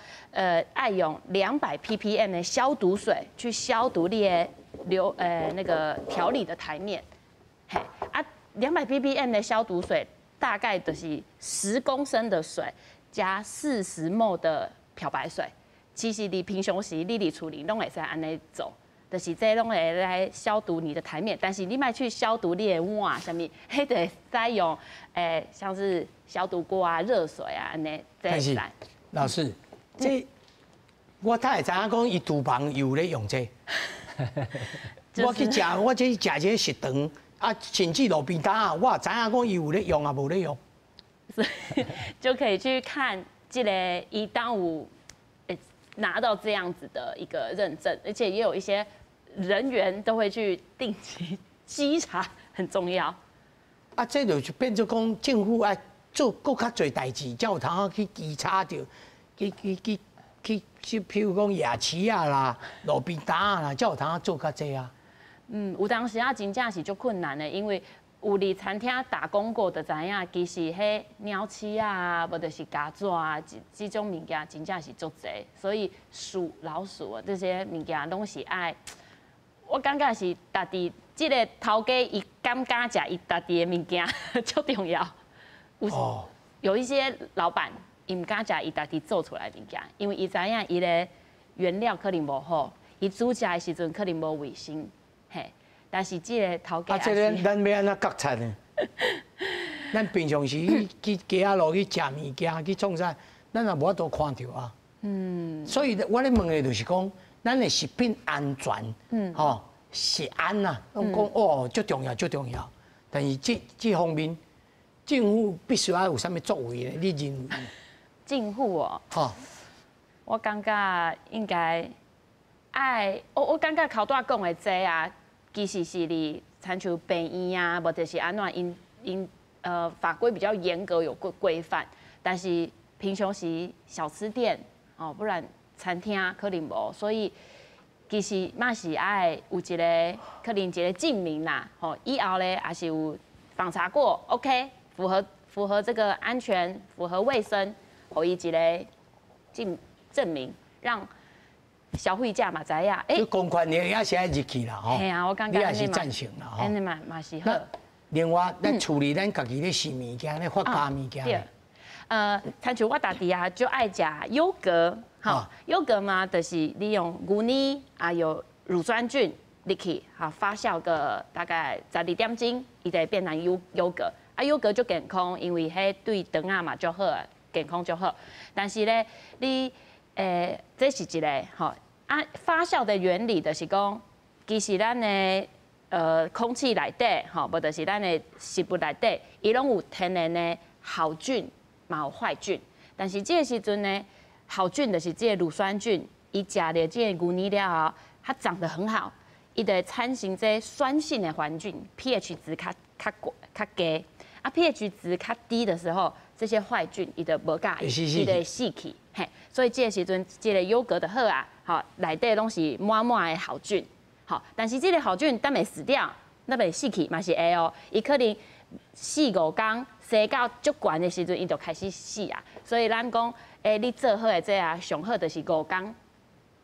Speaker 4: 愛用200 ppm 的消毒水去消毒你的那個調理的台面。嘿，啊，200 ppm 的消毒水大概就是10公升的水加40 ml 的漂白水。其實你平常時你佇厝裡攏會使按呢做，就是這攏會來消毒你的台面，但是你莫去消毒你的碗啥物，彼得使用像是消毒鍋啊、熱水啊，按呢。
Speaker 1: 但是老師，這我才會知影講，伊廚房有咧用這個。我去食，我這食這個食堂啊，甚至路邊攤啊，我也知影講伊有咧用啊，無咧用。
Speaker 4: 所以就可以去看這個伊當有拿到這樣子的一個認證，而且也有一些人員都會去定期稽查，很重要。
Speaker 1: 啊，這就變做講政府愛做閣較濟代誌，才有通去稽查著，去去去去去，譬如講夜市啊啦、路邊攤啊啦，才有通做較濟啊。
Speaker 4: 嗯，有當時啊，真正是足困難的，因為有佇餐廳打工過就知影，其實彼鳥鼠啊，無就是曱甴啊，這種物件真正是足濟，所以鼠、老鼠啊這些物件攏是愛。我感覺是家己這个頭家伊敢毋敢食伊家己的物件足重要。有一些老闆伊毋敢食伊家己做出來的物件，因為伊知影伊的原料可能無好，伊煮食的時陣可能無衛生，嘿。但是這个頭家，
Speaker 1: 啊，這个咱欲按怎覺察呢？咱平常時去街仔路去食物件去創啥，咱也無法度看著啊。所以我咧問的就是講，咱的食品安全，吼，食安啊，攏講哦，足重要，足重要。但是這方面，政府必須愛有啥物作為呢？你認為？
Speaker 4: 政府哦，我感覺應該愛，我感覺頭拄仔講的這啊，其實是佇親像病院啊，或者是按怎𪜶𪜶法規比較嚴格有規範，但是平常時小吃店哦，不然餐廳可能無，所以其實嘛是愛有一个可能一个證明啦，吼，以後咧也是有訪查過，OK，符合這個安全，符合衛生，予伊一个證明，讓消費者嘛知影，
Speaker 1: 欸，公權力也是愛入去啦，吼，
Speaker 4: 嘿啊，我感覺
Speaker 1: 你也是贊成啦，吼，
Speaker 4: 按呢嘛是好。
Speaker 1: 另外，咱處理咱家己咧食物件，咧發酵物件。
Speaker 4: 對，親像我家己啊，就愛食優格，吼，優格嘛，就是利用牛奶啊，有乳酸菌入去，好發酵個大概12點鐘，伊就會變成優格。啊，優格足健康，因為彼對腸仔嘛足好，健康足好。但是咧，你這是一个吼。啊，發酵的原理就是講，其實咱的空氣內底吼，無就是咱的食物內底，伊攏有天然的好菌，嘛有壞菌。但是這个時陣呢，好菌就是這个乳酸菌，伊食著這个牛奶了後，它長得很好，伊就會產生這酸性的環境，pH 值較低。啊，pH 值較低的時候，這些壞菌伊就無佮意，伊就會死去。嘿，所以這个時陣，這个優格就好啊，吼，內底攏是滿滿的好菌，吼，但是這个好菌等袂死掉，那袂死去嘛是會哦，伊可能四五工生到足懸的時陣，伊就開始死啊。所以咱講，你做好的這啊，上好就是五工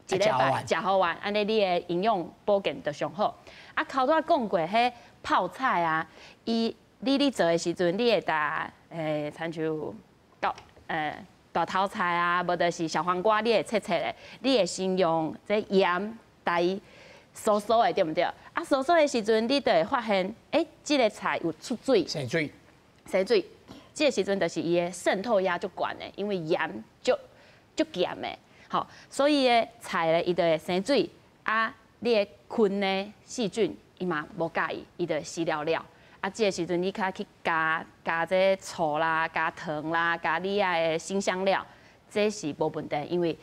Speaker 4: 一禮拜食予完，按呢你的營養保健就上好。啊，頭拄仔講過，彼泡菜啊，伊你做的時陣，你會搭親像到大頭菜啊，無就是小黃瓜，你會切切的，你會先用這鹽共伊酥酥的，對毋對？啊，酥酥的時陣，你就會發現，這个菜有出水，
Speaker 1: 生水，
Speaker 4: 生水。這个時陣就是伊的滲透壓足懸的，因為鹽足足鹹的，吼，所以的菜咧，伊就會生水，啊，你的菌呢細菌，伊嘛無佮意，伊就會死了了。啊，這个時陣你較去加這醋啦，加糖啦，加你愛的辛香料，這是無問題，因為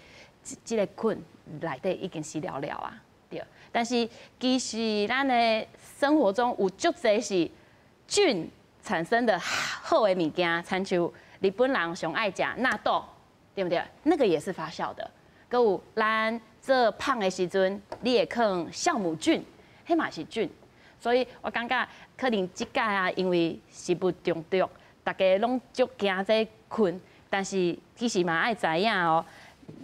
Speaker 4: 這个菌內底已經死了了啊，對。但是其實咱的生活中有足濟是菌產生的好的物件，親像日本人上愛食納豆，對毋對？那個也是發酵的。閣有咱做麭的時陣，你會放酵母菌，彼嘛是菌。所以我感覺可能這屆啊，因為食物中毒，大家攏足驚這菌，但是其實嘛愛知影哦，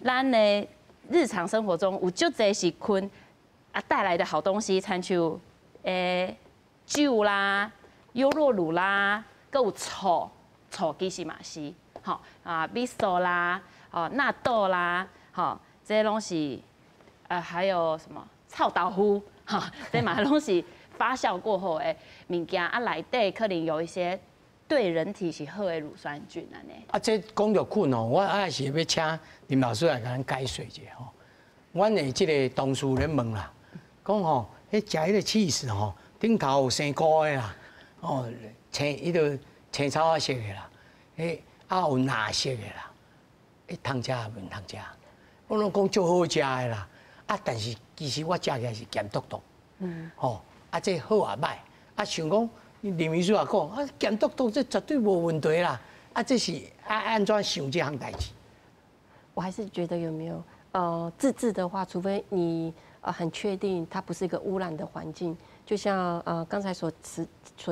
Speaker 4: 咱的日常生活中有足濟是菌啊帶來的好東西，親像酒啦、優酪乳啦，閣有醋，醋其實嘛是，吼啊，味噌啦，哦納豆啦，吼，這攏是，還有什麼臭豆腐，哈，這嘛攏是發酵過後的物件啊，內底可能有一些對人體是好的乳酸菌按呢。
Speaker 1: 啊，這講著菌哦，我還是欲請林老師來共咱解說一下吼。阮的這个同事咧問啦，講吼，彼食彼个起司吼，頂頭有生菇的啦，哦，青彼个青草仔色的啦，彼啊有藍色的啦，彼通食毋通食？我攏講足好食的啦，啊，但是其實我食起來是鹹篤篤，吼，啊，這好抑䆀？啊，想講林醫師也講，啊，鹹篤篤這絕對無問題啦，啊，這是啊按怎想這項代誌？
Speaker 2: 我還是覺得有沒有自製的話，除非你很確定它不是一個污染的環境，就像剛才所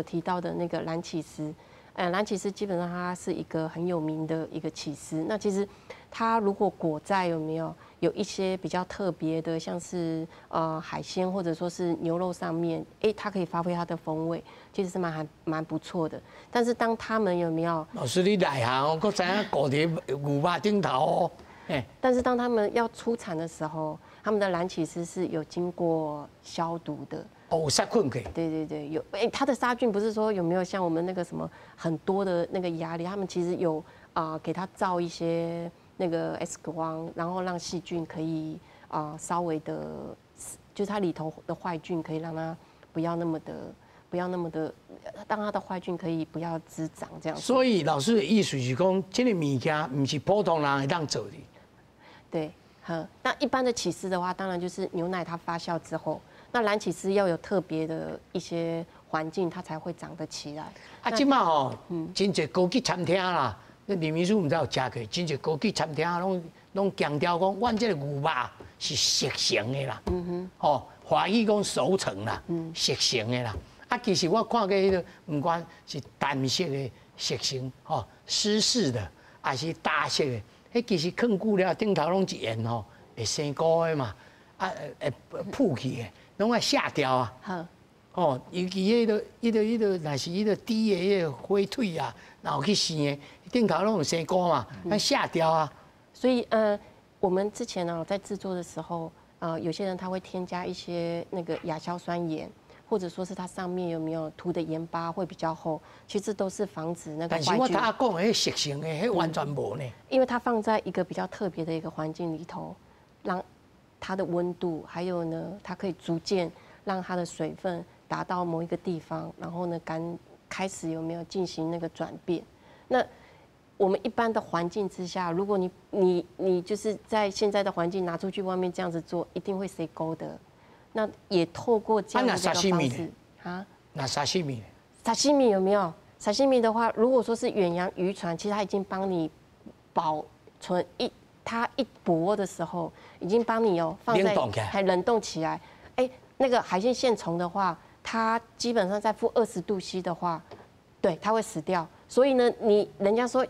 Speaker 2: 提到的那個藍起司，藍起司基本上它是一個很有名的一個起司。那其實它如果裹在有沒有有一些比較特別的，像是海鮮或者說是牛肉上面，哎，它可以發揮它的風味，其實是蠻還蠻不錯的。但是當他們有沒有？
Speaker 1: 老師你內行哦，閣知影裹佇牛肉頂頭哦。
Speaker 2: 但是當他們要出產的時候，他們的藍起司是有經過消毒的。
Speaker 1: 哦，殺菌過。
Speaker 2: 對對對，有。哎，它的殺菌不是說有沒有像我們那個什麼很多的那個壓力，他們其實有啊，給它照一些那個 X 光，然後讓細菌可以啊稍微的，就是它裡頭的壞菌可以讓它不要那麼的，不要那麼的，當它的壞菌可以不要滋長這樣。
Speaker 1: 所以老師的意思是講，這个物件毋是普通人會當做的。
Speaker 2: 對，呵，那一般的起司的話，當然就是牛奶它發酵之後，那藍起司要有特別的一些環境，它才會長得起來。
Speaker 1: 啊，這馬吼，真濟高級餐廳啦，那林秘書毋知有食過，真濟高級餐廳攏攏強調講，阮這个牛肉是熟成的啦，吼，華語講熟成啦，熟成的啦。啊，其實我看過彼个，毋管是淡色的熟成，吼，濕式的，還是焦色的。彼其實囥久了，頂頭攏一緣吼，會生菇的嘛，啊會浮起的，攏愛卸掉啊。
Speaker 2: 好。
Speaker 1: 哦，尤其彼个、彼个、彼个，若是彼个豬的彼个火腿啊，若有去生的，頂頭攏有生菇嘛，愛卸掉啊。
Speaker 2: 所以我們之前呢在製作的時候，有些人他會添加一些那個亞硝酸鹽。或者說是它上面有沒有塗的鹽巴會比較厚，其實都是防止那個壞菌。
Speaker 1: 但是我拄仔講的彼熟成的，彼完全無呢。
Speaker 2: 因為它放在一個比較特別的一個環境裡頭，讓它的溫度，還有呢，它可以逐漸讓它的水分達到某一個地方，然後呢，剛開始有沒有進行那個轉變？那我們一般的環境之下，如果你就是在現在的環境拿出去外面這樣子做，一定會生菇的。那也透過這樣的一個方式啊，
Speaker 1: 那沙西米，
Speaker 2: 沙西米有沒有？沙西米的話，如果說是遠洋漁船，其實它已經幫你保存一，它一捕獲的時候，已經幫你哦放在還冷凍起來。哎，那個海鮮線蟲的話，它基本上在-20°C 的話，對，它會死掉。所以呢，你人家說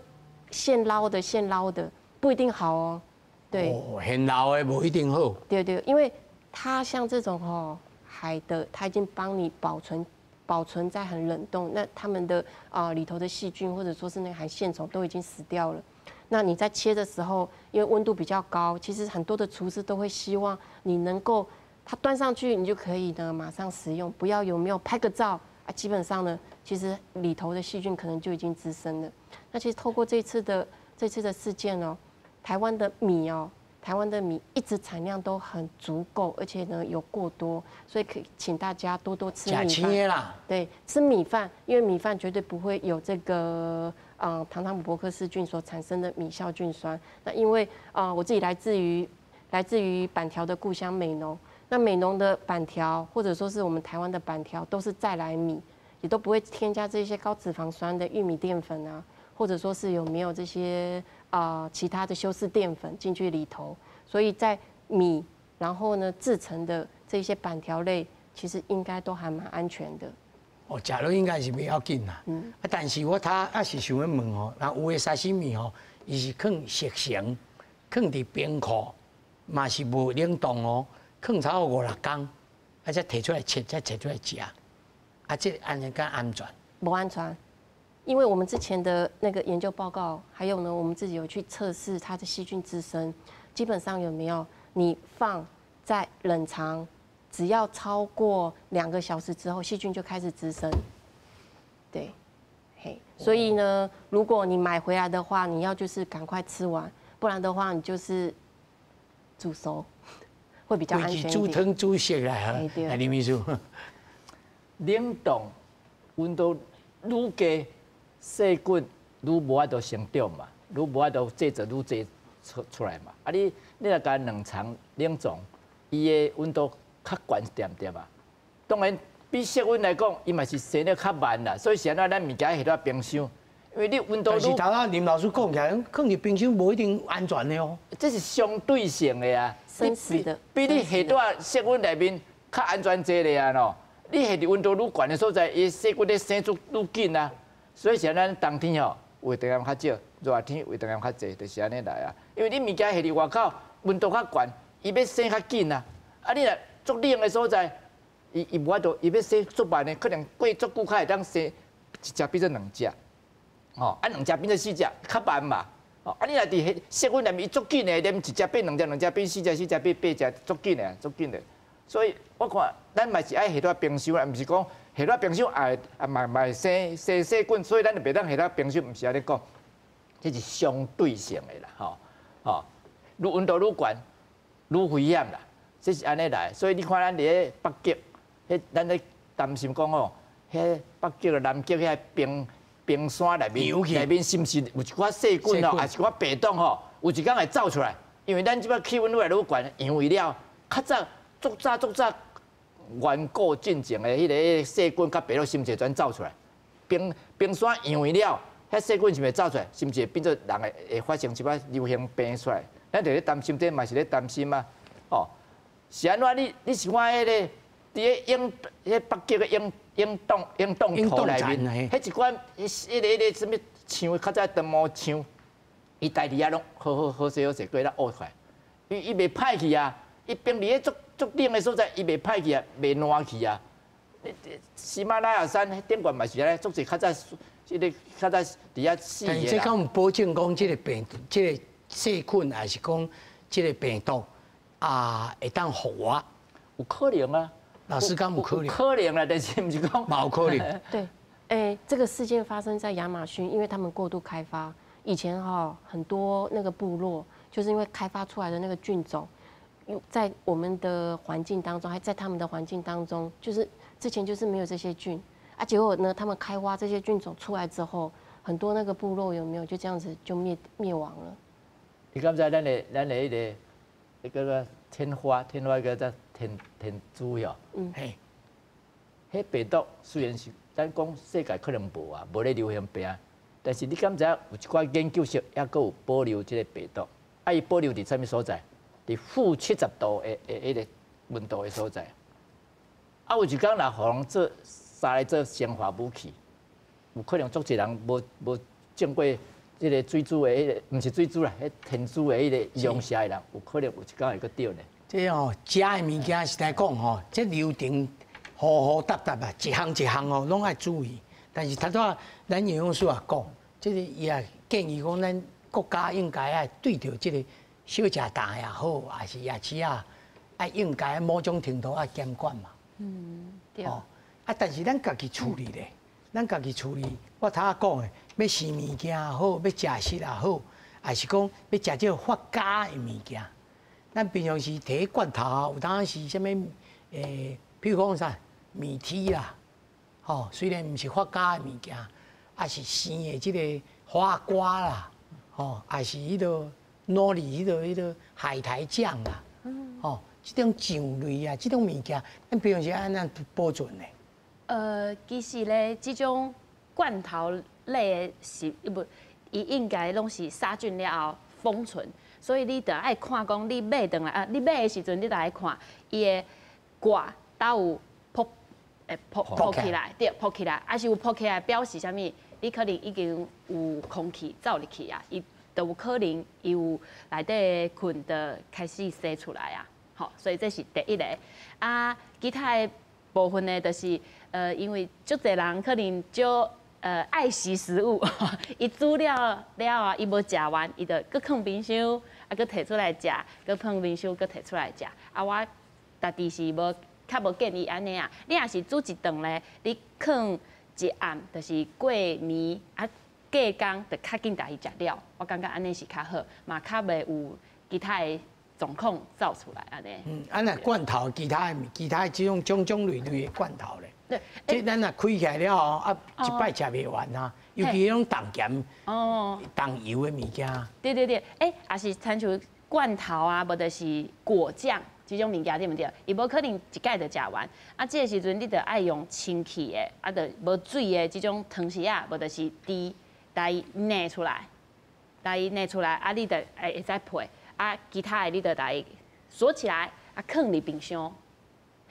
Speaker 2: 現撈的現撈的不一定好哦。對，
Speaker 1: 哦，現撈的無一定好。
Speaker 2: 對對，因為。它像這種吼海的，它已經幫你保存在很冷凍，那它們的啊裡頭的細菌或者說是那個海線蟲都已經死掉了。那你在切的時候，因為溫度比較高，其實很多的廚師都會希望你能夠，它端上去你就可以呢馬上食用，不要有沒有拍個照啊，基本上呢，其實裡頭的細菌可能就已經滋生了。那其實透過這次的事件哦，台灣的米哦。台灣的米一直產量都很足夠，而且呢有過多，所以可以請大家多多吃米飯
Speaker 1: 啦。
Speaker 2: 對，吃米飯，因為米飯絕對不會有這個糖姆伯克氏菌所產生的米酵菌酸。那因為我自己來自於板條的故鄉美濃，那美濃的板條或者說是我們台灣的板條都是再來米，也都不會添加這些高脂肪酸的玉米澱粉啊，或者說是有沒有這些其他的修飾澱粉進去裡頭，所以在米，然後呢製成的這些板條類，其实应该都还蛮安全的。
Speaker 1: 哦，食落应该是袂要紧啦。啊，但是我他也是想欲问吼，那有的沙西米吼，伊是囥熟成，囥伫冰库，嘛是无冷冻哦，囥差不多五六工，啊，才提出来切，才提出来食。啊，这按呢敢安全？
Speaker 2: 无安全，因为我们之前的那个研究报告，还有呢，我们自己有去测试它的细菌滋生，基本上有没有你放在冷藏，只要超过2个小时之后，细菌就开始滋生。对，嘿，所以呢，如果你买回来的话，你要就是赶快吃完，不然的话你就是煮熟，会比较安全一
Speaker 1: 煮汤煮熟来，来林秘书。
Speaker 3: 冷冻温度愈低，细菌愈无法度生长嘛，愈无法度制造愈济出来嘛。啊你若共冷藏冷藏，伊的温度较悬一点点啊。当然，比室温来讲，伊嘛是生得较慢啦。所以是按怎咱物件雪伫冰箱，因为你温度。
Speaker 1: 但是头仔林老师讲起来，囥伫冰箱无一定安全的哦。
Speaker 3: 这是相对性的啊，
Speaker 2: 真实的。
Speaker 3: 比你雪伫室温内面较安全济咧啊喏。你雪伫温度愈悬的所在，伊细菌咧生出愈紧啊。所以是咱冬天吼，胃肠炎较少，热天胃肠炎较济，就是按呢来啊。因为你物件雪伫外口，温度较悬，伊欲生较紧啊。啊，你若足冷的所在，伊无法度，伊欲生足慢的，可能过足久才会当生一只变做两只，吼，啊两只变做四只，较慢嘛。哦，啊你若伫室温内面，伊足紧的，连一只变两只，两只变四只，四只变八只，足紧的，足紧的。所以我看咱嘛是爱雪伫冰箱啦，毋是讲雪伫冰箱也啊嘛嘛会生细菌，所以咱就袂当雪伫冰箱，毋是按呢讲，这是相对性的啦，吼吼，愈温度愈悬，愈危险啦，这是按呢来。所以你看咱伫咧北极，彼咱咧担心讲吼，彼北极、南极遐冰山内面，内面是毋是有一寡细菌吼，抑是一寡病毒吼，有一工会走出来？因为咱这摆气温愈来愈悬，融化了，较早。足早足早，远古进前的彼个细菌佮病毒，是毋是会全走出来？冰山融化了，彼细菌是毋是走出来？是毋是会变做人会发生一摆流行病出来？咱就咧担心，这嘛是咧担心啊！哦，是按怎？你是看彼个伫咧永彼北极的永冻土内面，彼一款彼个啥物象，较早长毛象，伊待伫遐拢好好好势好势，过来挖出来，伊袂歹去啊！伊冰伫咧足足冷的所在，伊袂歹去啊，袂烂去啊。喜马拉雅山顶悬嘛是按呢，足济较早，这个较早伫遐死的。
Speaker 1: 但是这敢有保证讲这个病，这个细菌，抑是讲这个病毒啊，会当复活？
Speaker 3: 有可能啊。
Speaker 1: 老师讲有可能。
Speaker 3: 可能啦，但是毋是讲
Speaker 1: 无可能。
Speaker 2: 对，欸，这个事件发生在亚马逊，因为他们过度开发，以前哈很多那个部落，就是因为开发出来的那个菌种。在我们的环境当中，还在他们的环境当中，就是之前就是没有这些菌啊，结果呢，他们开挖这些菌种出来之后，很多那个部落有没有就这样子就灭亡了？
Speaker 3: 你敢知咱的彼个天花，天花个叫天珠哟？
Speaker 2: 嗯。
Speaker 1: 嘿。
Speaker 3: 彼病毒虽然是咱讲世界可能无啊，无咧流行病，但是你敢知影有一寡研究室犹阁有保留这个病毒？啊，伊保留伫啥物所在？伫-70度的彼个温度的所在。啊，有一工若予人做杀来做生化武器，有可能足济人无种过这个水煮的彼个，毋是水煮啦，彼天珠的彼个阳性的人，有可能有一工会阁著呢。
Speaker 1: 这哦，食的物件实在讲吼，这流程糊糊沓沓啊，一项一项哦，拢爱注意。但是头拄仔咱营养师也讲，这个伊也建议讲，咱国家应该爱对著这个小食摊也好，抑是夜市啊，爱应该某种程度爱监管嘛。
Speaker 4: 对。
Speaker 1: 哦，啊，但是咱家己处理咧，咱家己处理，我头仔讲的，欲生物件也好，欲食食也好，抑是讲欲食这个发酵的物件，咱平常时提罐头啊，有当时啥物譬如讲啥面梯啦，吼，虽然毋是发酵的物件，抑是生的这个花瓜啦，吼，抑是彼个海苔彼个海苔酱啦，吼，这种酱类啊，这种物件，咱平常时按怎保存呢？
Speaker 4: 其实咧，这种罐头类的食物，伊应该拢是杀菌了后封存，所以你著爱看讲你买转来啊，你买的时阵你著爱看伊的盖佗有会泡泡起來，對，泡起來，啊是有泡起來表示啥物？你可能已經有空氣走入去啊，伊就有可能伊有內底的菌就開始生出來啊，吼，所以這是第一个。啊，其他的部分呢，就是因為足濟人可能就愛惜食物，伊煮了了啊，伊無食完，伊就閣囥冰箱，啊，閣提出來食，閣囥冰箱，閣提出來食。啊，我家己是無較無建議按呢啊。你若是煮一頓咧，你囥一暗，就是過暝啊，隔工就較緊共伊食了。我感覺按呢是較好，嘛較袂有其他的狀況走出來按呢。
Speaker 1: 嗯，啊若罐頭其他其他這種種種類類的罐頭咧。這咱若開起來了後，啊，一擺食袂完啊，尤其彼種重鹹、重油的物件。
Speaker 4: 對對對，欸，也是親像罐頭啊，無就是果醬這種物件，對毋對？伊無可能一擺就食完。啊，這个時陣你著愛用清氣的，啊，著無水的這種湯匙仔，無就是匙，共伊捏出來，共伊捏出來，啊，你著會使配，啊，其他的你著共伊鎖起來，啊，囥佇冰箱。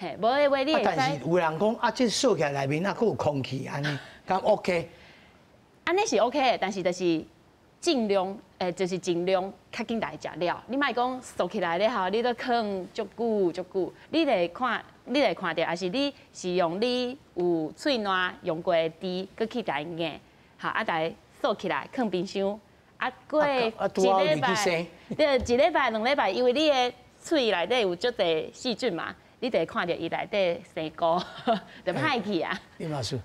Speaker 4: 嘿，無的話你會使。
Speaker 1: 但是有人講啊，這鎖起來內面啊，閣有空氣按呢，敢 OK？
Speaker 4: 按呢是 OK 的，但是就是盡量，就是盡量較緊來食了。你莫講鎖起來了後，你閣囥足久足久，你會看，你會看著，抑是你是用你有喙瀾用過的匙，閣去共伊壓，好啊，共伊鎖起來，囥冰箱，啊過一禮拜，對，一禮拜兩禮拜，因為你的喙內底有足濟細菌嘛。你就會看著伊內底生菇，就歹去啊。
Speaker 1: 林老師，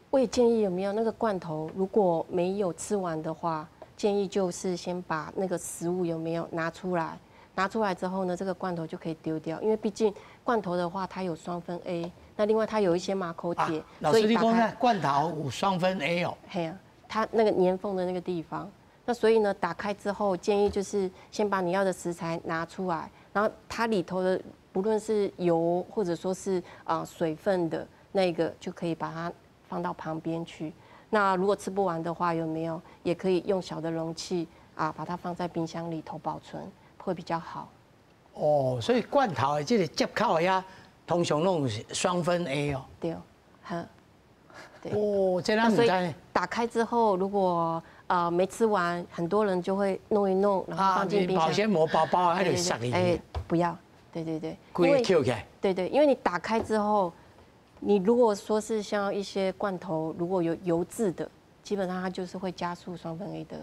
Speaker 2: 我也建議有沒有那個罐頭，如果沒有吃完的話，建議就是先把那個食物有沒有拿出來，拿出來之後呢，這個罐頭就可以丟掉，因為畢竟罐頭的話它有雙酚 A，那另外它有一些馬口鐵。
Speaker 1: 老師，你講罐頭有雙酚 A 哦？
Speaker 2: 嘿啊，它那個粘縫的那個地方，那所以呢，打開之後建議就是先把你要的食材拿出來，然後它裡頭的。不論是油或者說是啊水分的那個，就可以把它放到旁邊去。那如果吃不完的話，有沒有也可以用小的容器啊，把它放在冰箱裡頭保存，會比較好。
Speaker 1: 哦，所以罐頭的這個接口遐，通常攏有雙酚 A 哦。
Speaker 2: 對，好。
Speaker 1: 對。哦，這咱毋知。
Speaker 2: 打開之後，如果沒吃完，很多人就會弄一弄，然後放進冰箱。
Speaker 1: 保鮮膜包包，還得塞進去。
Speaker 2: 哎，不要。對對對，因為對對，因為你打開之後，你如果說是像一些罐頭，如果有油脂的，基本上它就是會加速雙酚 A 的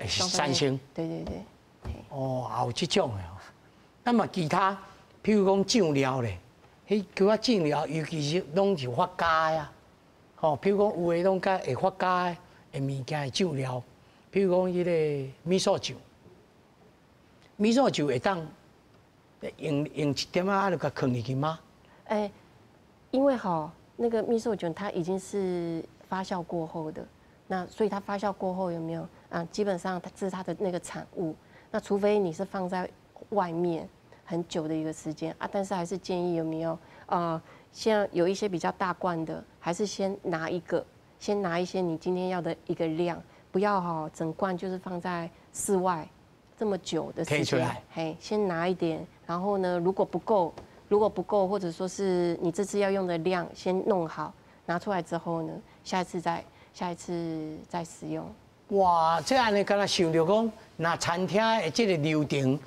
Speaker 1: 產生。
Speaker 2: 對對對。
Speaker 1: 哦，也有這種的哦。那麼其他，譬如講醬料咧，彼叫我醬料，尤其是攏是發酵的啊。吼，譬如講有的攏較會發酵的物件的醬料，譬如講彼個味噌醬，味噌醬會當。用用一點仔，啊，就共囥入去嗎？
Speaker 2: 欸，因為哈，那個味噌醬它已經是發酵過後的，那所以它發酵過後有沒有啊？基本上它這是它的那個產物。那除非你是放在外面很久的一個時間啊，但是還是建議有沒有啊？像有一些比較大罐的，還是先拿一個，先拿一些你今天要的一個量，不要哈整罐就是放在室外這麼久的時間。嘿，先拿一點。然後呢，如果不夠，或者說是你這次要用的量，先弄好，拿出來之後呢，下一次再使用。
Speaker 1: 哇，這按呢，敢若想著講，若餐廳的這個流程，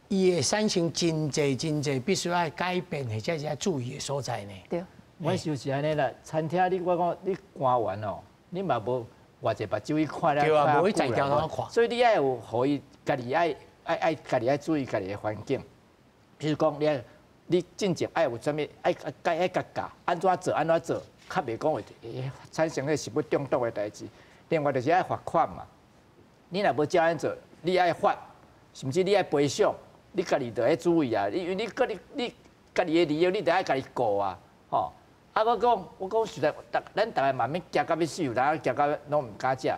Speaker 1: 伊會產生真濟真濟必須愛改變或者是愛注意的所在呢。
Speaker 2: 對，
Speaker 3: 我想是按呢啦，餐廳你我講你官員哦，你嘛無偌濟目睭去看了，
Speaker 1: 對啊，無去在條通看。
Speaker 3: 所以你愛有予伊家己愛愛愛家己愛注意家己的環境。比如講，你你進前愛有啥物，愛愛愛共教，按怎做按怎做，較袂講會產生彼食物中毒的代誌。另外就是愛罰款嘛，你若無照按做，你愛罰，甚至你愛賠償，你家己就愛注意啊。因為你閣你你家己的利益，你得愛家己顧啊，吼。啊，我講實在，咱逐个嘛免驚到欲死，有當驚到攏毋敢食。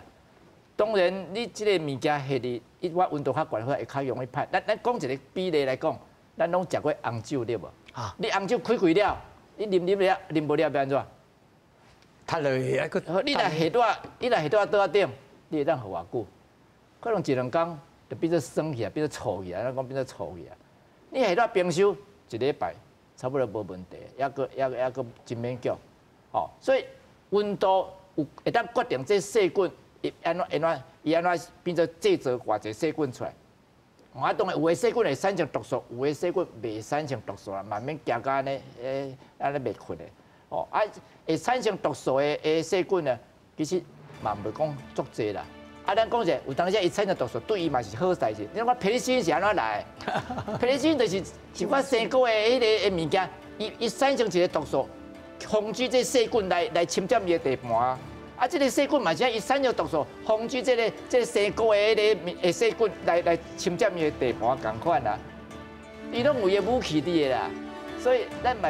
Speaker 3: 當然，你這个物件下佇伊我溫度較懸，會較容易歹。咱講一个比例來講。咱攏食過紅酒對無？啊！你紅酒開開了，你啉啉了，啉無了欲按怎？
Speaker 1: 踢落去啊！閣
Speaker 3: 你若下佇，你若下佇桌仔頂，你會當予偌久？可能一兩工就變做酸起來，變做臭起來，咱講變做臭起來。你下佇冰箱一禮拜、差不多無問題，抑閣真勉強，吼。所以溫度有會當決定這細菌伊按怎按怎伊按怎變做製造偌濟細菌出來。啊，當然有的細菌會產生毒素，有的細菌袂產生毒素啦，慢慢行到按呢，按呢袂困的。哦，啊，會產生毒素的細菌呢，其實嘛袂講足濟啦。啊，咱講者有當時伊產生毒素，對伊嘛是好代誌。你看皮尼是按怎來的？皮尼辛就是一款生果的彼个的物件，伊產生一個毒素，防止這細菌來侵佔伊的地盤啊。啊，這個細菌嘛是伊產生毒素，防止這個生果的彼个的細菌來侵佔伊的地盤仝款啦。伊攏有伊的武器佇的啦，所以咱嘛。